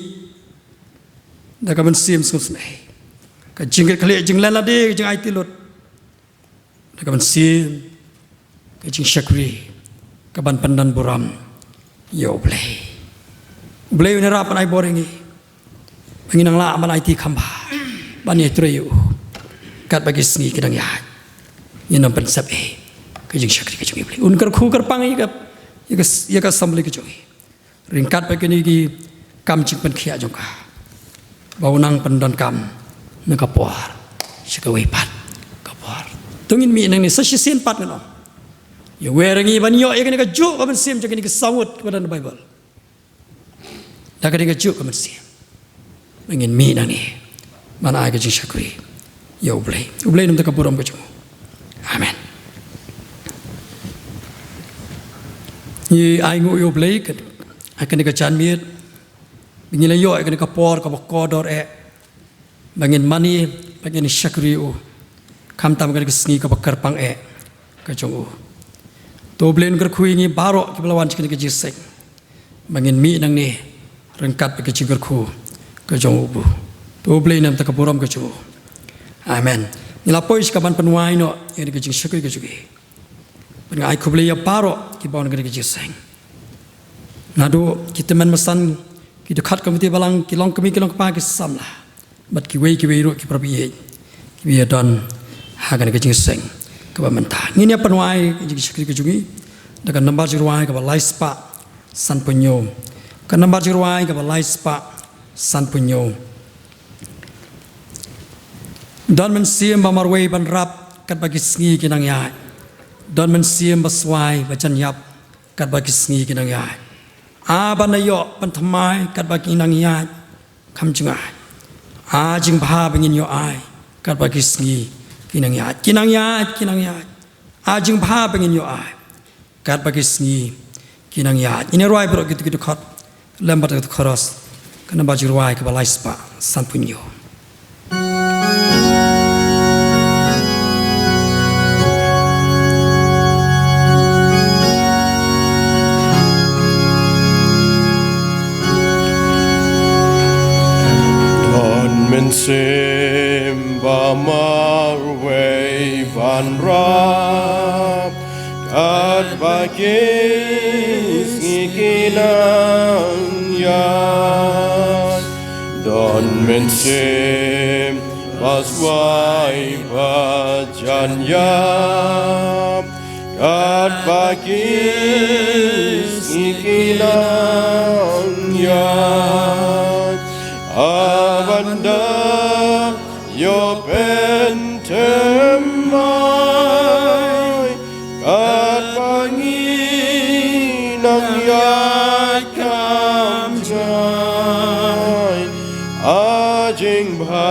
da ka mynsiem sngewsynei, ka jingkitkhlieh, jinglen lade, ka jingaiti lut, da ka mynsiem ka jingshakri kaban pyndonburom ïa U Blei. U Blei un ïarap ban ai bor ïa ngi ba ngin nang lah ban aiti kham bha, ban ïatrei ïa U katba ki sngi ki dang ïaid. Ngin ym pynsep ei ka jingshakri ka jong U Blei. Un kyrkhu kyrpang ïa ka, ïa ka, ïa ka assembly ka jong ngi ryngkat bad kine ki kam jingpynkhiah jong ka, ba u nang pyndonkam na ka por sha kawei pat ka por. To ngin mih nangne sa shisien pat ngan ong, ïawer ïa ngi ban ïoh ïa kane kajuh ka mynsiem jong kine ki saw ngut kiba don ha Baibl. Da kane kajuh ka mynsiem ba ngin mih nangne ban ai ka jingshakri ïa U Blei. U Blei un ym da ka burom ka jong u. Amen. Ngi ainguh ïa U Blei ka, ha kane ka janmiet ba ngi la ïoh ïa kane ka por kaba kordor eh ba ngin mane, ba ngin shakri ïa U, khamtam ha kane ka sngi kaba kyrpang eh ka jong U. To U Blei un kyrkhu ïa ngi baroh kiba la wan sha kane ka jingïaseng ba ngin mih nangne ryngkat bad ka jingkyrkhu ka jong U. To U Blei un ym da ka burom ka jong u. Amen. Ngi la poi sha kaban pynwai noh ïa kane ka jingshakri ka jong ngi. Bad nga ai khublei ïa baroh kiba wan ha kane ka jingïaseng, naduh ki tymmen basan, ki dkhot komiti balang, ki longkmie ki longkpa, ki samla, bad kiwei kiwei ruh ki parabangeit kiba ïadon ha kane ka jingïaseng kaba mynta. Ngin ïa pynwai ka jingshakri ka jong ngi da ka nambar jingrwai kaba lai spah sanphew hynñiew. Ka nambar jingrwai kaba lai spah sanphew hynñiew. Don mynsiem ba marwei ban rap katba ki sngi ki nang ïaid. Don mynsiem ba swai ba jan ïap katba ki sngi ki nang ïaid. A ban da ïoh pynthymmai katba ki nang ïaid, kham jngai. A jingbha ba ngin ïoh ai katba ki sngi ki nang ïaid. Ki nang ïaid, ki nang ïaid. A jingbha ba ngin ïoh ai katba ki sngi ki nang ïaid. Ngin ïa rwai baroh kito ki dkhot lem bad ka dkhot chorus, ka nambar jingrwai kaba lai spah sanphew hynñiew. Don mynsiem ba marwei ban rap katba ki sngi ki nang ïaid. Don mynsiem ba swai ba jan ïap katba ki sngi ki nang ïaid. A ban da ïoh pynthymmai katba ngi nang ïaid, kham jngai. A jingbha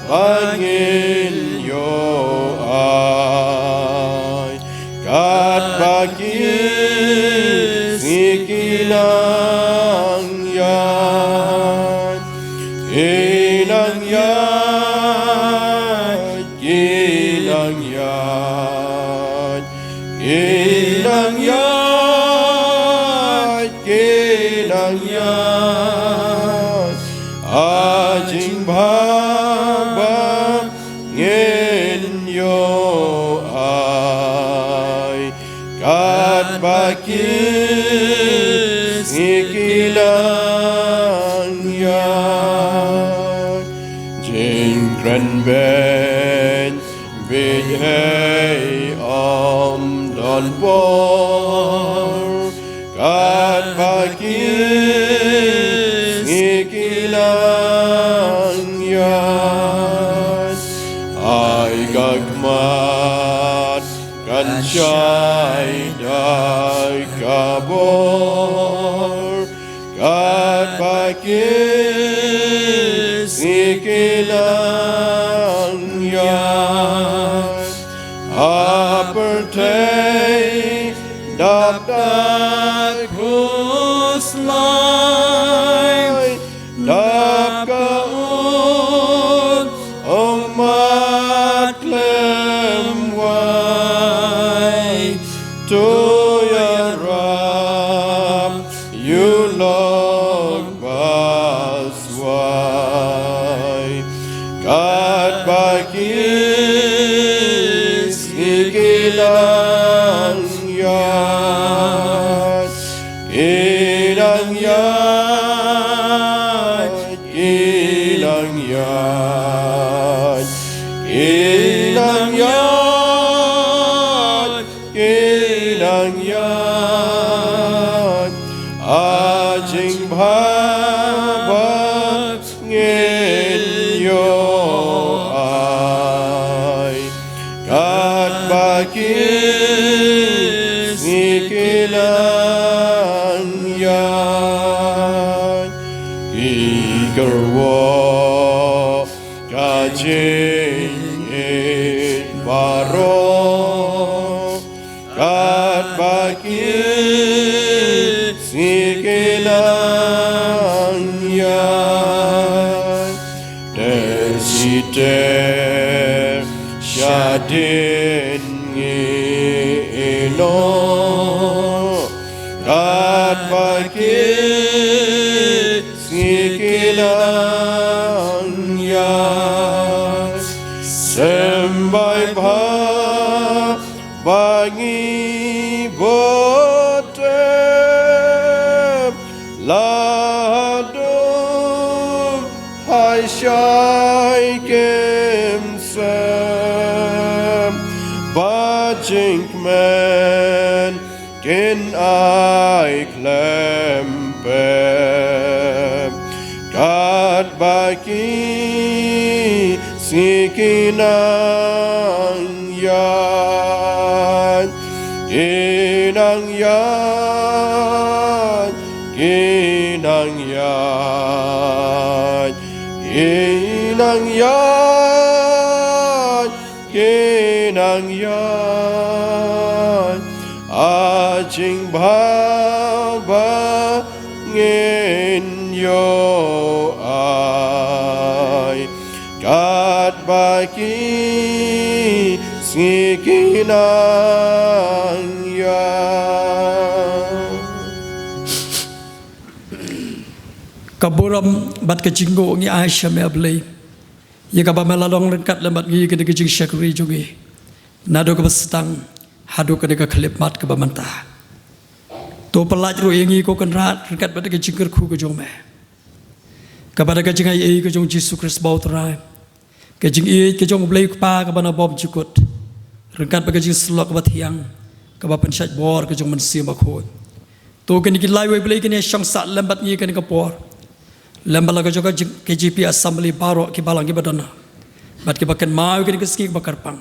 ba ngin ïoh ai katba ki sngi ki nang ïaid. Ki nang ïaid, ki nang ïaid, ki nang ïaid, ki nang ïaid. A jingbha ba ngin ïoh ai katba ki sngi ki nang ïaid. Jingkren beit beit hei, ym don por katba ki sngi ki nang Shai da ka bor, katba ki sngi ki la ïaid, ha pyrthei dap da khuslai, dap ka ut, ong mat khlem wai, to ïarap ïa u lok ba swai. Katba ki sngi ki la ïaid, ki la ïaid, ki la ïaid, ki la ïaid, ki la ïaid, ha jingbha ba ngin ïoh ai. Katba ki sngi ki la ïaid, ki kyrwoh ka jingïeit baroh, katba ki sngi ki la ïaid, te shi te shadien ngi ïehnoh, katba ki sngi ki la ïaid, symbai bha ba ngi bud tep, la dum ha shai kem sem, ba jingkmen kin ai khlem pep, katba ki sngi ki nang ïaid, ki nang ïaid, ki nang ïaid, ki nang ïaid, ki nang ïaid, ha jingbha ba ngin ïoh ai, katba ki sngi ki nang ïaid. Ka burom bad ka jingnguh ngi ai sha me, A Blei, ïa kaba me la long ryngkat lem bad ngi, kane ka jingshakri jong ngi, naduh kaba sdang haduh kane ka khyllipmat kaba mynta. To pyllait ruh ïa ngi, ko Kynrad, ryngkat bad ka jingkyrkhu ka jong me, kaba da ka jingaiei ka jong U Jisu Khrist ba U Trai, ka jingïeit ka jong U Blei U Kpa kaba na bymjukut, ryngkat bad ka jingsyllok kaba thiang kaba pynshait bor ka jong U Mynsiem Bakhuid. To kine ki laiwei Blei kin ïa shong sah lem bad ngi kane ka por, lem bad la ka jong ka jing-, K J P Assembly baroh, ki balang kiba don, bad kiba kynmaw ïa kane ka sngi kaba kyrpang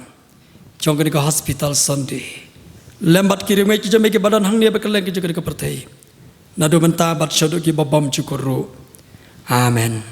jong kane ka Hospital Sunday, lem bad ki riewngeit ki jong me kiba don hangne bad kylleng ki jong kane ka pyrthei, naduh mynta bad shaduh kiba bymjukut ruh. Amen.